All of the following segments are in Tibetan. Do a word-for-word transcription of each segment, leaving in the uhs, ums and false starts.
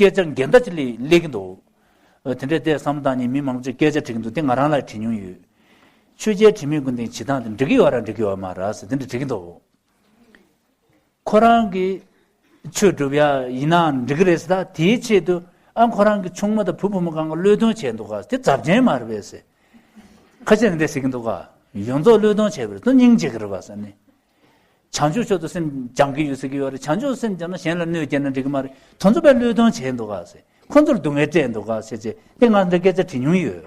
སྐད་ཆ་འགལ་ཟླ་ཅིག་སླེབས་སླེབས་ཀྱི་འདུག་དེ་འདྲའི་ལྟས་བསམ་བློ་བཏང་ནས་མི་མང་པོ་ཅིག་སྐད་ཆ་དྲི་གི་འདུག་དེ་ང་རང་ལ་དྲི་མྱོང་ཡོད། ཆོས་རྒྱལ་དྲི་མེད་ཀུན་ལྡན་བྱེད་སྟངས་དེ་འགྲིག་གི་ཡོད་ར་འགྲིག་གི་ཡོད་མ་ར་ཟེར་དེ་འདྲ་དྲི་གི་འདུག་ཁོ་རང་གིས་ཆོས་སྒྲུབ་ཡ་ཡིན་ནའང་འགྲིག་གི་རེད་ཟེར། ད་དེའི་ཆེད་དུ་ཨ་ཁོ་རང་གི་ཆུང་མ་དང་བུ་བུ་མོ་གང་ག་བློས་གཏོང་བྱས་འདུག་ག་དེ་རྫབ་ཆེན་མ་རེད་པས་ཟེར། ཁ་ཤས་ནས་འདྲ་ཟེར་གྱི་འདུག་ག་ཡོངས་རྫོགས་བློས་གཏོང་བྱས་པ་རེད་དོ་སྙིང་རྗེ་གི་རེད་པ་ཟེར་ནས། བྱང་ཆུབ་མཆོག་ཏུ་སེམས་སྦྱང་གི་ཡོད་ཟེར་གྱི་ཡོད་རེད། བྱང་ཆུབ་སེམས་སྦྱངས་ན་གཞན་ལ་གནོད་སྐྱེལ་ན་འགྲིག་གི་མ་རེད། དོན་ཚོ་པས་བློས་གཏོང་བྱས་འདུག་ག་ཟེར། ཁོ་ཚོར་སྡུག་བསྔལ་སྤྲད་འདུག་ག་ཟེར་བྱས་དེ་ང་འདྲ་སྐད་ཆ་དྲི་མྱོང་ཡོད།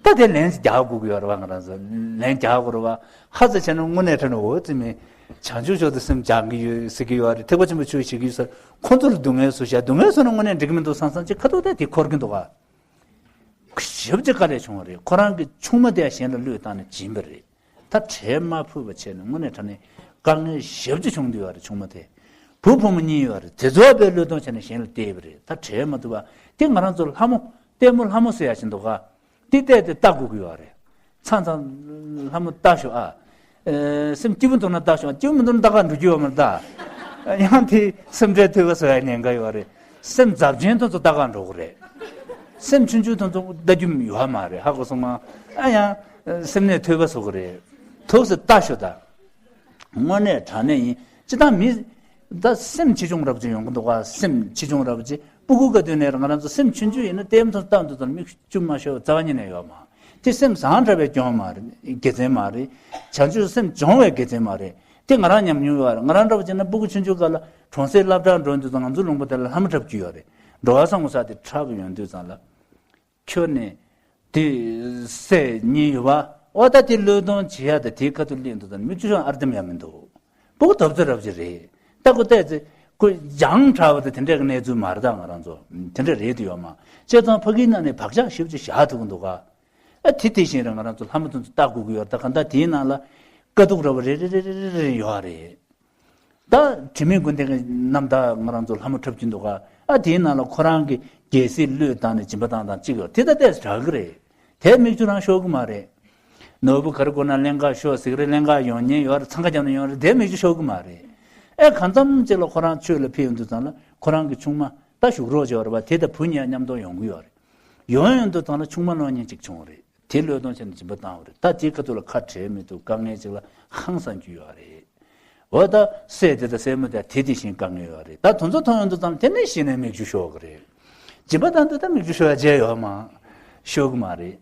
ད་དེ་ལན་ཅིག་རྒྱག་དགོས་ཀྱི་ཡོད་རེད་བ། ང་རང་ཚོ་ལན་རྒྱག་དགོས་རེད་བ། ཧ་ཟེར་བྱས་ན་དངོས་གནས་དྲང་གནས་འོ་ཙི་མི་བྱང་ཆུབ་མཆོག་ཏུ་སེམས་སྦྱང་གི་ཡོད་ཟེར་གྱི་ཡོད་རེད། ཐེག་པ་ཆེན་པོ་ཆོས་བྱེད་ཀྱི་ཡོད་ཟེར། ཁོ་ཚོ་ལ་སྡུག་བསྔལ་བཟོ་བཞག་སྡུག་བསྔལ་བཟོས་ན་དངོས་གནས་འགྲིག་གི་མི་འདུག་བསམ་བསམ་ཅིག་ཁ་ཐུག་དེ་དེ་འཁོར་གྱི་འདུག་ག་ཞེ་པོ་ཅིག་དཀའ་ལས་བྱུང་བ་རེད། ཁོ་རང་གི་ཆུང་མ་དེ་ཡང་གཞན་ལ་བློས་བཏང་ནས་བྱིན་པ་རེད། ད་གྲལ་མ་ཕུབ་པ་བྱས་ནས་དངོས་གནས་དྲང་གནས་དཀའ་ངལ་ཞེ་པོ་ཅིག་བྱུང་བསྡད་ཡོད་རེད། ཆུང་མ་དེ་བུ་བུ་མོ་གཉིས་ཡོད་རེད། དེ་ཚོ་བས་བློས་གཏོང་བྱས་ནས་གཞན་ལ་བལྟས་པ་རེད། ད་གྲལ་མ་ཐུབ་པ་དེ་ང་རང་ཚོ་ལྷ་མོ་ལྟད་མོ་ལྷ་མོ་ཟེར་ཡ་ཞིག་འདུག་ག་དེ་བལྟས་ཏེ་ལྟ་དགོས་ཀྱི་ཡོད་རེད། མཚམས་མཚམས་ལྷ་མོ་ལྟ་ཤོག་ཨ། ཨེ། སེམས་སྐྱིད་པོ་འདུག་ན་ལྟ་ཤོག་སྐྱིད་པོ་མི་འདུག་ན་ལྟ་ག་འགྲོ་རྒྱུ་ཡོད་མ་རེད་ད། ཡང་དེ་སེམས་ཁྲལ་ཐེབས་པ་བཟོ་ཡ་ཉེན་ཁ་ཡོད་རེད། སེམས་འཛབ་ཆེན་དེ་ཚོ་ལྟ་ག་འགྲོ་གི་རེད། སེམས་ཆུང་ཆུང་དེ་ཚོ་ལྟ་རྒྱུ་ཡོད་མ་རེད། ཧ་གོ་སོང་ང་། ཨ་ཡང་སེམས་ནད་ཐེབས་པ་བཟོ་གི་རེད། ཐུགས་སུ་ལྟ་ཤོག་ད། དངོས་གནས་དྲང་གནས་ཡིན། སྤྱིར་བཏང་མི་ད་སེམས་ཆེ་ཆུང་རབ་ཅིག་ཡོང་གི་འདུག་ག་སེམས་ཆེ་ཆུང་རབ་ཅིག་སྤུ་གུ་ག་དུས་ནས་ང་རང་ཚོ་སེམས་ཆུང་ཆུང་ཡིན་ན་ལྟད་མོ་ལྟ་འདུག་ཙང་མིག་ཆུ་མ་ཤོར་བ་རྩ་བ་ཉིད་ནས་ཡོད་མ་རེད། དེ་སེམས་བཟང་དྲགས་པའི་སྐྱོན་མ་རེད། དགེ་མཚན་མ་རེད། བྱང་ཆུབ་སེམས་སྦྱོང་བའི་དགེ་མཚན་མ་རེད། དེ་ང་རང་ཉམས་མྱོང་ཡོད་རེད། ང་རང་འདྲ་བ་བྱས་ན་སྤུ་གུ་ཆུང་ཆུང་སྒང་ལ་གྲོང་གསེབ་སློབ་གྲྭར་འགྲོ་དུས་ཙང་ང་ཚོ་ལུང་པ་དེ་ལ་ལྷ་མོ་འཁྲབ་རྒྱུ་ཡོད་རེད། འགྲོ་བ་བཟང་པོ་ས་དེ་འཁྲབ་ཡོང་དུས་ཙང་ལ། ཁྱོད་ནས་དེ་སྲས་གཉིས་ཡོད་པ། ཨོ་ད་དེ་བློས་གཏོང་བྱེད་ཡ་ད་དེའི་ཁ་ཐུག་སླེབས་འདུག་ད་མིག་ཆུ་ཤོག་ཨར་འདམ་ཡ་མི་འདུག་སྤུ་གུ་དོབ་ཚོད་རབ་ཅིག་རེད། ད་ཁོ་བལྟས་ཚེ་ཁོ་སྦྱངས་དྲགས་པ་ད་དེ་འདྲས་ཀྱི་གནས་ཚུལ་མ་རེད། ད་ང་རང་ཚོ་དེ་འདྲས་རེད་དུ་ཡོད་མ། བྱས་ཙང་ཕ་གིའི་ནང་ནས་བག་ཆགས་ཞེ་པོ་ཅིག་བཞག་ཐུབ་ཀྱི་འདུག་ག་ཨ་དེ་དེ་བཞིན་རེད། ང་རང་ཚོ་ལྷ་མོ་དེ་ཚོ་ལྟ་དགོས་ཀྱི་ཡོད་རེད། ད་གང་ལྟར་དེའི་ནང་ལ་དཀའ་སྡུག་འདྲ་པོ་རེ་རེ་རེ་ཡོད་རེད། ད་དྲི་མེད་ཀུན་ལྡན་གྱི་རྣམ་ཐར་ང་རང་ཚོ་ལྷ་མོ་འཁྲབ་ཀྱིན་འདུག་ག་ཨ་དེའི་ནང་ལ་ཁོ་རང་གི་རྒྱལ་སྲིད་བློས་བཏང་ནས་སྦྱིན་པ་བཏང་སྟངས་གཅིག་ཡོད། དེ་ད་ལྟས་དྲག་གི་རེད། དེ་མིག་ཆུ་རང་ཤོར་གི་མ་རེད། ནོར་བུ་ག་རེ་དགོས་ན་ལེན་ག་ཤོག་སིག་རེ་ལེན་ག་ཡོང་མཁན་ཡོད་རེད། འཚང་ཁ་བརྒྱབ་ནས་ཡོང་རེད། དེ་མིག་ཆུ་ཤོར་གི་མ་རེད། ཨེ་གང་འཚམ་ཅིག་ལ་ཁོ་རང་ཆོས་ལ་ཕེབས་ཡོང་དུས་ཙང་ལ་ཁོ་རང་གི་ཆུང་མ་ད་བཞུགས་རོགས་བྱས་པ་རེད་པ། དེ་དང་བུ་གཉིས་མཉམ་དུ་ཡོང་གི་ཡོད་རེད། ཡོང་ཡོང་དུས་ཙང་ལ་ཆུང་མ་སློབ་མཁན་གཅིག་བྱུང་བ་རེད། དེ་བློས་གཏོང་བྱས་ནས་སྦྱིན་པ་བཏང་བ་རེད། ད་དེའི་ཁ་ཐུག་ལ་ཁ་བྲལ་མི་ཐུབ། དཀའ་ངལ་ཅིག་ལ་ཧང་སང་རྒྱུ་ཡོད་རེད། འོ་ད་སྲས་དེ་དང་སྲས་མོ་དེ་དེ་དེ་བཞིན་དཀའ་ངལ་ཡོད་རེད། ད་དེ་ཚོ་མཐོང་ཡོང་དུས་ཙམ་དེ་ནས་གཞི་ནས་མིག་ཆུ་ཤོར་གི་རེད། སྦྱིན་པ་བཏང་དུས་ད་མིག་ཆུ་ཤོར་ཡ་བྱས་ཡོད་མ། ཤོར་གི་མ་རེད།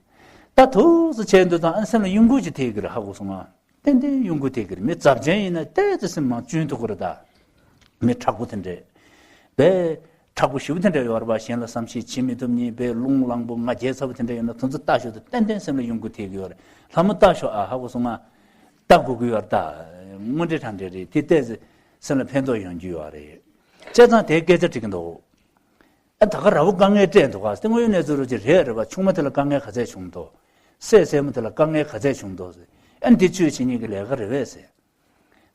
ད་ཐུགས་སུ་ཆེ་དུས་ཙམ་ཨ་སེམས་ལ་གཡོ་འགུལ་ཅིག་ཐེབས་གི་རེད། ཧ་གོ་སོང་ང་། ཏན་ཏན་གཡོ་འགུལ་ཐེབས་ཀྱི་རེད། མི་ཚབས་ཆེན་ཡིན་ན་ཏོག་ཙམ་སེམས་མང་གཅུན་ཐུབ་ཀྱི་རེད་ད། མི་མཁྲེགས་པོ་དེ་འདྲས། དཔེ་མཁྲེགས་པོ་ཞེ་པོ་དེ་འདྲས་ཡོད་རེད་པ། གཞན་ལ་བསམ་ཤེས་བྱེད་མི་ཐུབ་མཁན། དཔེ་རླུང་ལངས་པོ་ང་རྒྱལ་ཚ་པོ་དེ་འདྲས་ཡོད་ན་དེ་ཚོ་ལྟ་ཞོར་དུ་ཏན་ཏན་སེམས་ལ་གཡོ་འགུལ་ཐེབས་ཀྱི་ཡོད་རེད། ལྷ་མོ་ལྟ་ཞོག་ཨ། ཧ་གོ་སོང་ང་། ལྟ་དགོས་ཀྱི་ཡོད་རེད་ད། དངོས་འབྲེལ་དྲང་འབྲེལ་རེད། དེ་ཏོག་ཙམ་སེམས་ལ་ཕན་ཐོགས་ཡོང་རྒྱུ་ཡོད་རེད། བྱས་ཙང་དེ་སྐད་ཆ་དྲི་གི་འདུག་ཨ་ད་ག་ར་བོ་དཀའ་ངལ་སྤྲད་འདུག་ག་དེ་དངོས་ཡོད་གནས་ཚུལ་རོ་ཅིག་རེད་རེད་པ། ཆུང་མ་དེ་ལ་དཀའ་ངལ་ག་ཚད་བྱུང་འདུག་སྲས་སྲས་མོ་དེ་ལ་དཀའ་ངལ་ག་ཚད་བྱུང་འདུག་ཨ་འདི་ཆོས་བྱེད་མཁན་གྱི་ལས་ཀ་རེད་པས་ཟེར།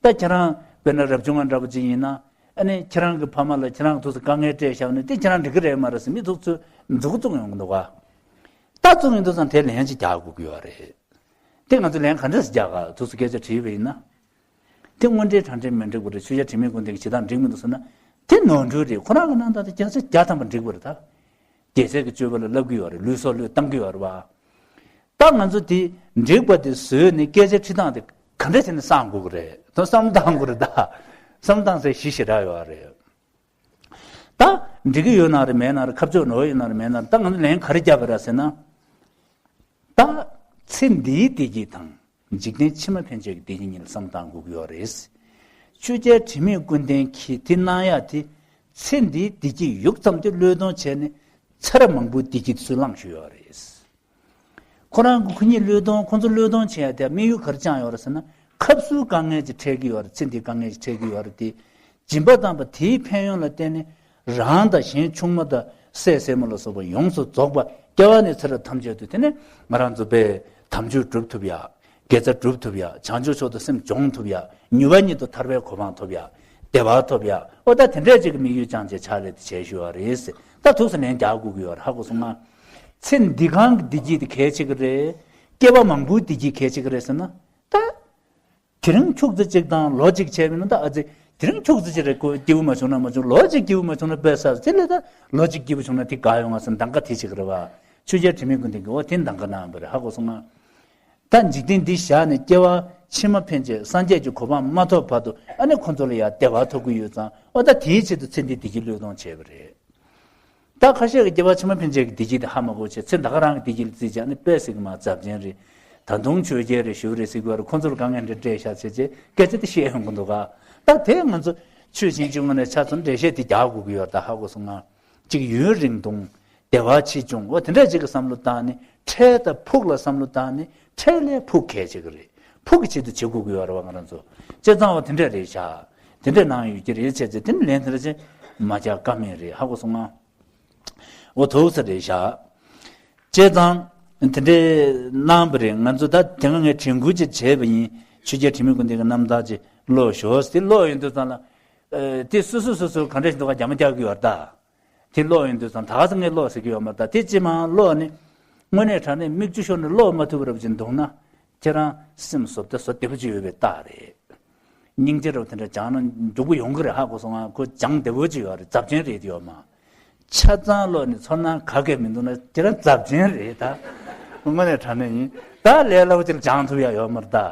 ད་ཁྱེད་རང་དཔེར་ན་རབ་བྱུང་བ་འདྲ་པོ་ཅིག་ཡིན་ན། ཨ་ནི་ཁྱེད་རང་གི་ཕ་མ་ལ་ཁྱེད་རང་ཐུགས་སུ་དཀའ་ངལ་སྤྲད་བཞག་ན་དེ་ཁྱེད་རང་འགྲིག་གི་རེད་མ་རེད་ཟེར་མི་ཐུགས་ཚོད་མཛུག་བཙུགས་ཡོང་གི་འདུག་ག་ད་བཙུགས་ཡོང་དུས་ཙང་དེ་ལན་ཅིག་རྒྱག་དགོས་ཀྱི་ཡོད་རེད། དེ་ང་ཚོ་ལན་ག་འདྲ་ཞིག་རྒྱག་ག་དུས་སུ་སྐད་ཆ་དྲིས་པ་ཡིན་ན། དེ་དངོས་འབྲེལ་དྲང་འབྲེལ་མི་འགྲིག་པ་རེད། ཆོས་རྒྱལ་དྲི་མེད་ཀུན་ལྡན་གྱི་བྱེད་སྟངས་འགྲིག་མི་འདུག་ཟེར་ན། དེ་ནོར་འཁྲུལ་རེད། ཁོ་རང་གི་གནང་སྟངས་དེ་བརྒྱ་ཆ་བརྒྱ་ཐམ་པ་འགྲིག་པ་རེད་ད། རྒྱལ་སྲས་ཀྱི་སྤྱོད་པ་ལ་བསླབ་ཀྱི་ཡོད་རེད། ལུས་སྲོག་བློས་བཏང་གི་ཡོད་རེད་པ། ད་ང་ཚོ་དེ་འགྲིག་པ་དེ་བཟོས་ནས་སྐད་ཆ་དྲི་སྟངས་དེ་ག་འདྲ་བྱས་ནས་བསམ་དགོས་ཀྱི་རེད། དོ་བསམ་བཏང་དགོས་རེད་ད། བསམ་བཏང་སའི་གཞི་ཞེ་དྲག་ཡོད་རེད། ད་འགྲིག་གི་ཡོད་ན་རེད་མེད་ན་རེད། ཁ་ཕྱོགས་ནོར་ཡོད་ན་རེད་མེད་ན་རེད། ད་ང་ཚོ་ལན་ག་རེ་བརྒྱབ་པ་རེད་ཟེར་ན། ད་ཚེ་འདིའི་བདེ་སྐྱིད་དང་འཇིག་རྟེན་ཕྱི་མ་ཕན་ཆད་ཀྱི་བདེ་སྐྱིད་གཉིས་ལ་བསམ་བཏང་དགོས་ཀྱི་ཡོད་རེད། ཆོས་རྒྱལ་དྲི་མེད་ཀུན་ལྡན་གྱིས་དེ་གནང་ཡག་དེ་ཚེ་འདིའི་བདེ་སྐྱིད་ཡུག་ཙམ་དེ་བློས་གཏོང་བྱས་ནས་ཚེ་རབས་མང་པོའི་བདེ་སྐྱིད་དེ་ཚུར་བླངས་བཞག་ཡོད་རེད། ཁོ་རང་གི་ཁོ་གཉིས་བློས་གཏོང་ཁོ་ཚོ་བློས་གཏོང་བྱེད་ཡ་དེ་དམིགས་ཡུལ་ག་རེ་བཅངས་ཡོད་རེད་ཟེར་ན། སྐབས་སུ་དཀའ་ངལ་ཅིག་འཕྲད་ཀྱི་ཡོད་རེད། ཚེ་འདིའི་དཀའ་ངལ་ཅིག་འཕྲད་ཀྱི་ཡོད་རེད་དེ། སྦྱིན་པ་བཏང་བ་དེའི་ཕན་ཡོན་ལ་བརྟེན་ནས་རང་དང་གཞན་ཆུང་མ་དང་སྲས་སྲས་མོ་ལ་སོགས་པ་ཡོངས་སུ་རྫོགས་པ་སྐྱེ་བ་ནས་ཚེ་རབས་ཐམས་ཅད་དུ་དེ་ནས་ང་རང་ཚོ་པའི་དམ་ཆོས་སྒྲུབ་ཐུབ་ཡ། དགེ་རྩ་སྒྲུབ་ཐུབ་ཡ། བྱང་ཆུབ་མཆོག་ཏུ་སེམས་སྦྱོང་ཐུབ་ཡ། མྱུར་བ་ཉིད་དུ་ཐར་པའི་གོ་འཕང་ཐོབ་ཡ། བདེ་བ་ཐོབ་ཡ། ཨོ་ད་དེ་འདྲས་ཅིག་གི་དམིགས་ཡུལ་བཅངས་བྱས་ཕྱག་ལས་དེ་བྱས་བཞུགས་པ་རེད་ཟེར། ད་ཐུགས་སུ་ལན་རྒྱག་དགོས་ཀྱི་ཡོད་རེད། ཧ་གོ་སོང་ང་། ཚེ་འདི་གང་གི་བདེ་སྐྱིད་དེ་གལ་ཆེ་གི་རེད། སྐྱེ་བ་མང་པོའི་བདེ་སྐྱིད་གལ་ཆེ་གི་རེད་ཟེར་ན། ད་དེ་རིང་ཁྱུག་ཙམ་ཅིག་དང་ལོ་གཅིག་བྱས་པ་ཡིན་ན་ད་ཨ་ཙི་ དེ་རིང་ཁྱུག་ཙམ་ཅིག་རེ་ཀོ་སྐྱིད་པོ་མ་བྱུང་ན་མ་བྱུང་། ལོ་གཅིག་སྐྱིད་པོ་མ་བྱུང་ན་དཔེ་ས་དེ་ལས་ད་ལོ་གཅིག་སྐྱིད་པོ་བྱུང་ན་དེ་དགའ་ཡོང་ང་ཟེར་འདང་ག་དེ་བྱེད་ཀྱི་རེད་བ། ཆོས་རྒྱལ་དྲི་མེད་ཀུན་ལྡན་གྱིས་འོ་དེ་འདང་ག་གནང་བ་རེད། ཧ་གོ་སོང་ང་། ད་འཇིག་རྟེན་འདི་བཞག་ནས་སྐྱེ་བ་ཕྱི་མ་ཕན་ཆད་སངས་རྒྱས་ཀྱི་གོ་འཕང་མ་ཐོབ་བར་དུ་ཨ་ནི་ཁོ་ཚོ་ལ་ཡང་བདེ་བ་ཐོབ་ཀྱི་ཡོད་ཙང་། འོ་ད་དེའི་ཆེད་དུ་ཚེ་འདི་བདེ་སྐྱིད་བློས་གཏོང་བྱས་པ་རེད། ད་ཁ་ཤས་ཀྱིས་སྐྱེ་བ་ཕྱི་མ་ཕན་ཆད་ཀྱི་བདེ་སྐྱིད་དེ་ཧ་མ་གོ་བྱས། ཚེ་འདི་ག་རང་གི་བདེ་སྐྱིད་ལ་བརྩིས་བྱས་ནས་དཔེ་ཟེར་གྱི་མ་རེད། ཛབ་ཆེན་རེད། ད་དུང་ཆོས་རྒྱལ་རེད་ཞུ་རེད་ཟེར་གྱི་བ་རེད། ཁོ་ཚོ་ལ་དཀའ་ངལ་འདྲ་སྤྲད་ཤག་བྱས་བྱས་སྐད་ཆ་དེ་བཤད་ཡོང་གི་འདུག་ག། ད་དེ་ང་ཚོ་ཆོས་བྱེད་ཀྱི་ངོས་ནས་ཆ་མཚོན་འགྲེལ་བཤད་དེ་རྒྱག་དགོས་ཀྱི་ཡོད་རེད། ད་ཧ་གོ་སོང་ང་། གཅིག་ཡུན་རིང་ཐུང་། བདེ་བ་ཆེ་ཆུང་། འོ་དེ་འདྲ་ཅིག་གི་བསམ་བློ་བཏང་ནས། འཕྲལ་དང་ཕུགས་ལ་བསམ་བློ་བཏང་ནས། འཕྲལ་ལས་ཕུགས་གལ་ཆེ་གི་རེད། ཕུགས་ཀྱི་ཆེད་དུ་བྱེད་དགོས་ཀྱི་ཡོད་རེད་བ། ང་རང་ཚོ་བྱས་ཙང་འོ་དེ་འདྲ་རེད་ཤག། དེ་འདྲ་གནང་ཡོད་ཀྱི་རེད་བྱས་ཙང་། དེ་ནི་ལན་དེ་འདྲ་ཅིག་མ་རྒྱག་ཀ་མེད་རེད། ཧ་གོ་སོང་ང་། འོ་ཐུག་ས་རེད་ཤག། བྱས་ཙང་དེ་འདྲ་གནང་བ་རེད། ང་ཚོ་ད་དེ་སྔ་ངས་དྲན་སྐུལ་ཅིག་བྱས་པ་ཡིན། ཆོས་རྒྱལ་དྲི་མེད་ཀུན་ལྡན་གྱི་རྣམ་ཐར་ཅིག་ཀློག་ཞོག་ཟེར། དེ་ཀློག་ཡོང་དུས་ཙང་ལ། ཨ། དེ་སོ་སོ་སོ་སོ་ག་འདྲ་ཞིག་འདུག་ག་རྒྱ་མ་རྒྱག་གི་ཡོད་རེད་ད། དེ་ཀློག་ཡོང་དུས་ཙང་། ད་ག་ཚོད་ངས་ཀློག་ཟེར་གྱི་ཡོད་མ་རེད་ད། དེ་ཅི་མང་ཀློག་ནས་དངོས་གནས་དྲང་གནས་མིག་ཆུ་ཤོར་ནས་ཀློག་མ་ཐུབ་པ་རབ་ཅིག་འདུག་ན། ཁྱེད་རང་སེམས་བཟོ་ལྟ་བཟོ་བདེ་པོ་ཅིག་ཡོད་པའི་རྟགས་རེད། སྙིང་རྗེ་རབ་དེ་འདྲ་སྦྱངས་ན་མགྱོགས་པོ་ཡོང་གི་རེད། ཧ་གོ་སོང་ང་། ཁོ་སྦྱངས་བདེ་པོ་ཅིག་ཡོད་རེད། ཛབ་ཆེན་རེད་དེ་ཡོད་མ། ཆ་ཚང་ཀློག་ནས་ཚོར་སྣང་ག་གེ་མི་འདུག་ན་དེ་རང་ཛབ་ཆེན་རེད་ད། དངོས་གནས་དྲང་གནས་ཡིན་ད། ལས་སླ་པོ་ཅིག་ལ་སྦྱངས་ཐུབ་ཡ་ཡོད་མ་རེད་ད།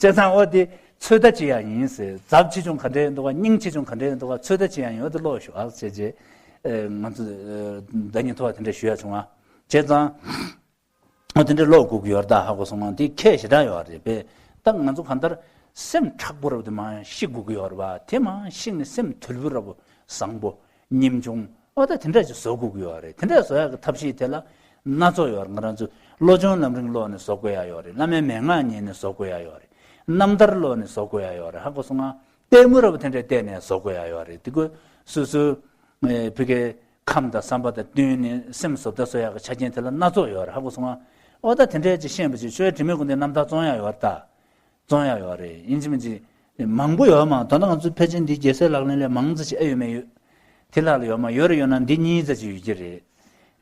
བྱས་ཙང་འོ་དེ་ཚོད་ལྟ་བྱེད་ཡ་ཡིན་ཟེར། ཛབ་ཆེ་ཆུང་ག་འདྲ་ཡིན་འདུག་ག། སྙིང་ཆེ་ཆུང་ག་འདྲ་ཡིན་འདུག་ག། ཚོད་ལྟ་བྱེད་ཡ་ཡིན། འོ་དེ་ཀློག་ཞོག་ཨ་བྱས་རྗེས། ཨེ། ང་ཚོ་ཨེ། ཟླ་ཉིན་ཐོག་དེ་འདྲ་ཞུ་ཡ་བྱུང་ཨ། བྱས་ཙང་། འོ་དེ་འདྲ་ཀློག་དགོས་ཀྱི་ཡོད་རེད་ད། ཧ་གོ་སོང་ང་། དེ་ཁྱད་ཞེ་དྲག་ཡོད་རེད་པས། ད་ང་ཚོ་གང་ལྟར་སེམས་མཁྲེགས་པོ་རབ་དེ་མར་ཤེས་དགོས་ཀྱི་ཡོད་རེད་པ། དེ་མར་ཤེས་ནས་སེམས་དུལ་པོ་རབ་བཟང་པོ་ཉམ་ཆུང་། འོ་ད་དེ་འདྲ་ཅིག་བཟོ་དགོས་ཀྱི་ཡོད་རེད། དེ་འདྲ་བཟོ་ཡག་གི་ཐབས་ཤེས་དེ་ལ་སྣ་ཚོགས་ཡོད་རེད། ང་རང་ཚོ་བློ་སྦྱོང་ལམ་རིམ་ཀློག་ནས་བཟོ་དགོས་ཡ་ཡོད་རེད། བླ་མའི་མན་ངག་ཉན་ནས་བཟོ་དགོས་ཡ་ཡོད་རེད། རྣམ་ཐར་ཀློག་ནས་བཟོ་དགོས་ཡ་ཡོད་རེད། ཧ་གོ་སོང་ང་། ལྟད་མོ་རབ་དེ་འདྲ་བལྟས་ནས་བཟོ་དགོས་ཡ་ཡོད་རེད། དེ་ཀོ་སོ་སོའི་ཨེ། ཕ་གིའི་ཁམས་དང་བསམ་པ་དང་བསྟུན་ནས་སེམས་བཟོ་ལྟ་བཟོ་ཡག་གི་ཆ་རྐྱེན་དེ་ལ་སྣ་ཚོགས་ཡོད་རེད། ཧ་གོ་སོང་ང་། འོ་ད་དེ་འདྲའི་ཅིག་ཤེས་པ་ཅིག་ཆོས་དྲི་མེད་ཀུན་ལྡན་རྣམ་ཐར་བཙོང་ཡག་ཡོད་རེད་ད། བཙོང་ཡག་ཡོད་རེད། ཡིན་གཅིག་མིན་གཅིག་མང་པོ་ཡོད་མ། ད་ལྟ་ང་ཚོའི་ཕལ་ཆེར་འདི་རྒྱལ་སྲས་ལག་ལེན་ལས་མང་ཙམ་ཅིག་ཨེ་ཡོད་མེད་ཡོད། དེ་ལྷག་ལ་ཡོད་མ། ཡོད་རེད། ཡོད་ན་འདི་གཉིས་ཙམ་ཅིག་ཡོད་ཀྱི་རེད།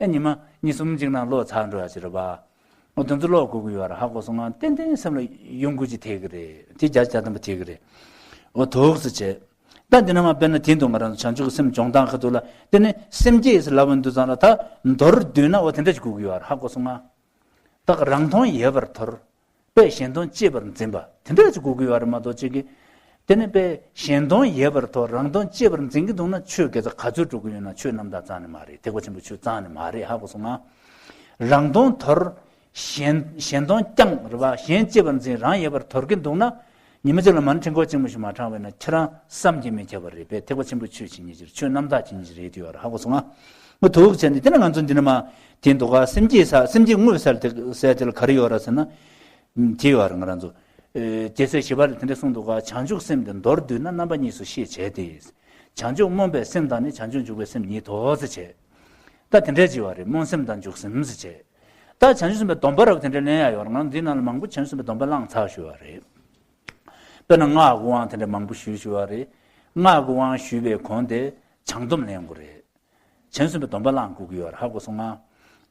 ཨེ། ཉི་མ་གཉིས་གསུམ་ཅིག་ནང་ཀློག་ཚར་འགྲོ་ཡག་ཅིག་རེད་པ། འོ་དེ་ཚོ་ཀློག་དགོས་ཀྱི་ཡོད་རེད། ཧ་གོ་སོང་ང་། ཏན་ཏན་སེམས་ལ་ཡོང་དགོས་ཅིག་ཐེབས་ཀྱི་རེད། དེ་བརྒྱ་ཆ་བརྒྱ་ཐམ་པ་ཐེབས་ཀྱི་རེད། འོ་ཐུགས་སུ་ཆེ། ད་འདི་ནས་མར་དཔེར་ན་དེ་འདུག་ང་རང་ཚོ་བྱང་ཆུབ་ཀྱི་སེམས་སྦྱོང་སྟངས་ཁ་ཐུག་ལ། དེ་ནི་སེམས་བསྐྱེད་ཟེར་ལབ་པ་འདུག་ཙང་ལ། ད་མདོར་བསྡུས་ན་འོ་དེ་འདྲ་ཅིག་དགོས་ཀྱི་ཡོད་རེད། ཧ་གོ་སོང་ང་། ད་རང་མཐོང་ཡལ་བར་དོར། དཔེ་གཞན་སྟོང་གཅེས་པར་འཛིན་པ་དེ་འདྲ་ཅིག་དགོས་ཀྱི་ཡོད་རེད་མ་གཏོགས། ཅིག་གིས་དེ་ནི་དཔེ་གཞན་སྟོང་ཡལ་བར་དོར། རང་སྟོང་གཅེས་པར་འཛིན་གྱི་འདུག་ན། ཆོས་དགེ་རྩ་ག་ཚོད་སྒྲུབ་ཀྱི་ཡོད་ན་ཆོས་རྣམ་དག་རྩ་ནས་མ་རེད། ཐེག་པ་ཆེན་པོའི་ཆོས་རྩ་ནས་མ་རེད། ཧ་གོ་སོང་ང་། རང་སྟོང་དོར། གཞན། གཞན་སྟོང་བསྐྱང་རེད་པ། གཞན་གཅེས་པར་འཛིན། རང་ཡལ་བར་དོར་གྱི་འདུག་ན། ཉི་མ་གཅིག་ལ་མ་ཎི་ཕྲེང་སྐོར་གཅིག་མ་ཞིག་མ་བགྲངས་པ་ཡིན་ན་ཁྱེད་རང་བསམ་གྱིས་མི་ཁྱབ་པ་རེད་པས། ཐེག་པ་ཆེན་པོའི་ཆོས་བྱེད་མཁན་ཅིག་རེད། ཆོས་རྣམ་དག་བྱེད་མཁན་ཅིག་རེད་དེ་ཡོད་རེད། ཧ་གོ་སོང་ང་། ང་ཐུགས་ཆེ་ནས། དེ་ནས་ང་ཚོ་འདི་ནས་མར་དེ་འདུག་ག། སེམས་བསྐྱེད་ས། སེམས་བསྐྱེད་དངོས་ཟེར་དེ་ཟེར་དེ་ལ་ག་རེ་ཡོད་རེད་ཟེར་ན། དེ་ཡོད་རེད། ང་རང་ཚོ་ཨེ། རྒྱལ་སྲས་ཞི་བ་ལྷས་དེ་འདྲ་གསུངས་འདུག་ག། བྱང་ཆུབ་སེམས་དེ་མདོར་བསྡུས་ན། རྣམ་པ་གཉིས་སུ་ཤེས་བྱས་ཏེ། བྱང་ཆུབ་སྨོན་པའི་སེམས་དང་ནི། བྱང་ཆུབ་འཇུག་པའི་སེམས་ཉིད་དོ་ཟེར་བྱས། ད་དེ་འདྲ་ཅིག་ཡོད་རེད། སྨོན་སེམས་དང་འཇུག་སེམས་ཟེར་བྱས། ད་བྱང་ཆུབ་སེམས་དཔའི་སྡོམ་པ་རབ་དེ་འདྲ་ལེན་ཡ་ཡོད་རེད། ང་འདི་ནང་ལ་མང་པོ་བྱང་ཆུབ་སེམས་དཔའི་སྡོམ་པ་བླངས་ཚར་ཞུ་བ་རེད། དཔེར་ན་སྔགས་ཀྱི་དབང་དེ་འདྲ་མང་པོ་ཞུས་ཞུ་བ་རེད། སྔགས་ཀྱི་དབང་ཞུས་པའི་གོང་དེ་བྱང་སྡོམ་ལེན་དགོས་རེད། བྱང་ཆུབ་སེམས་དཔའི་སྡོམ་པ་བླངས་དགོས་ཀྱི་ཡོད་རེད། ཧ་གོ་སོང་ང་།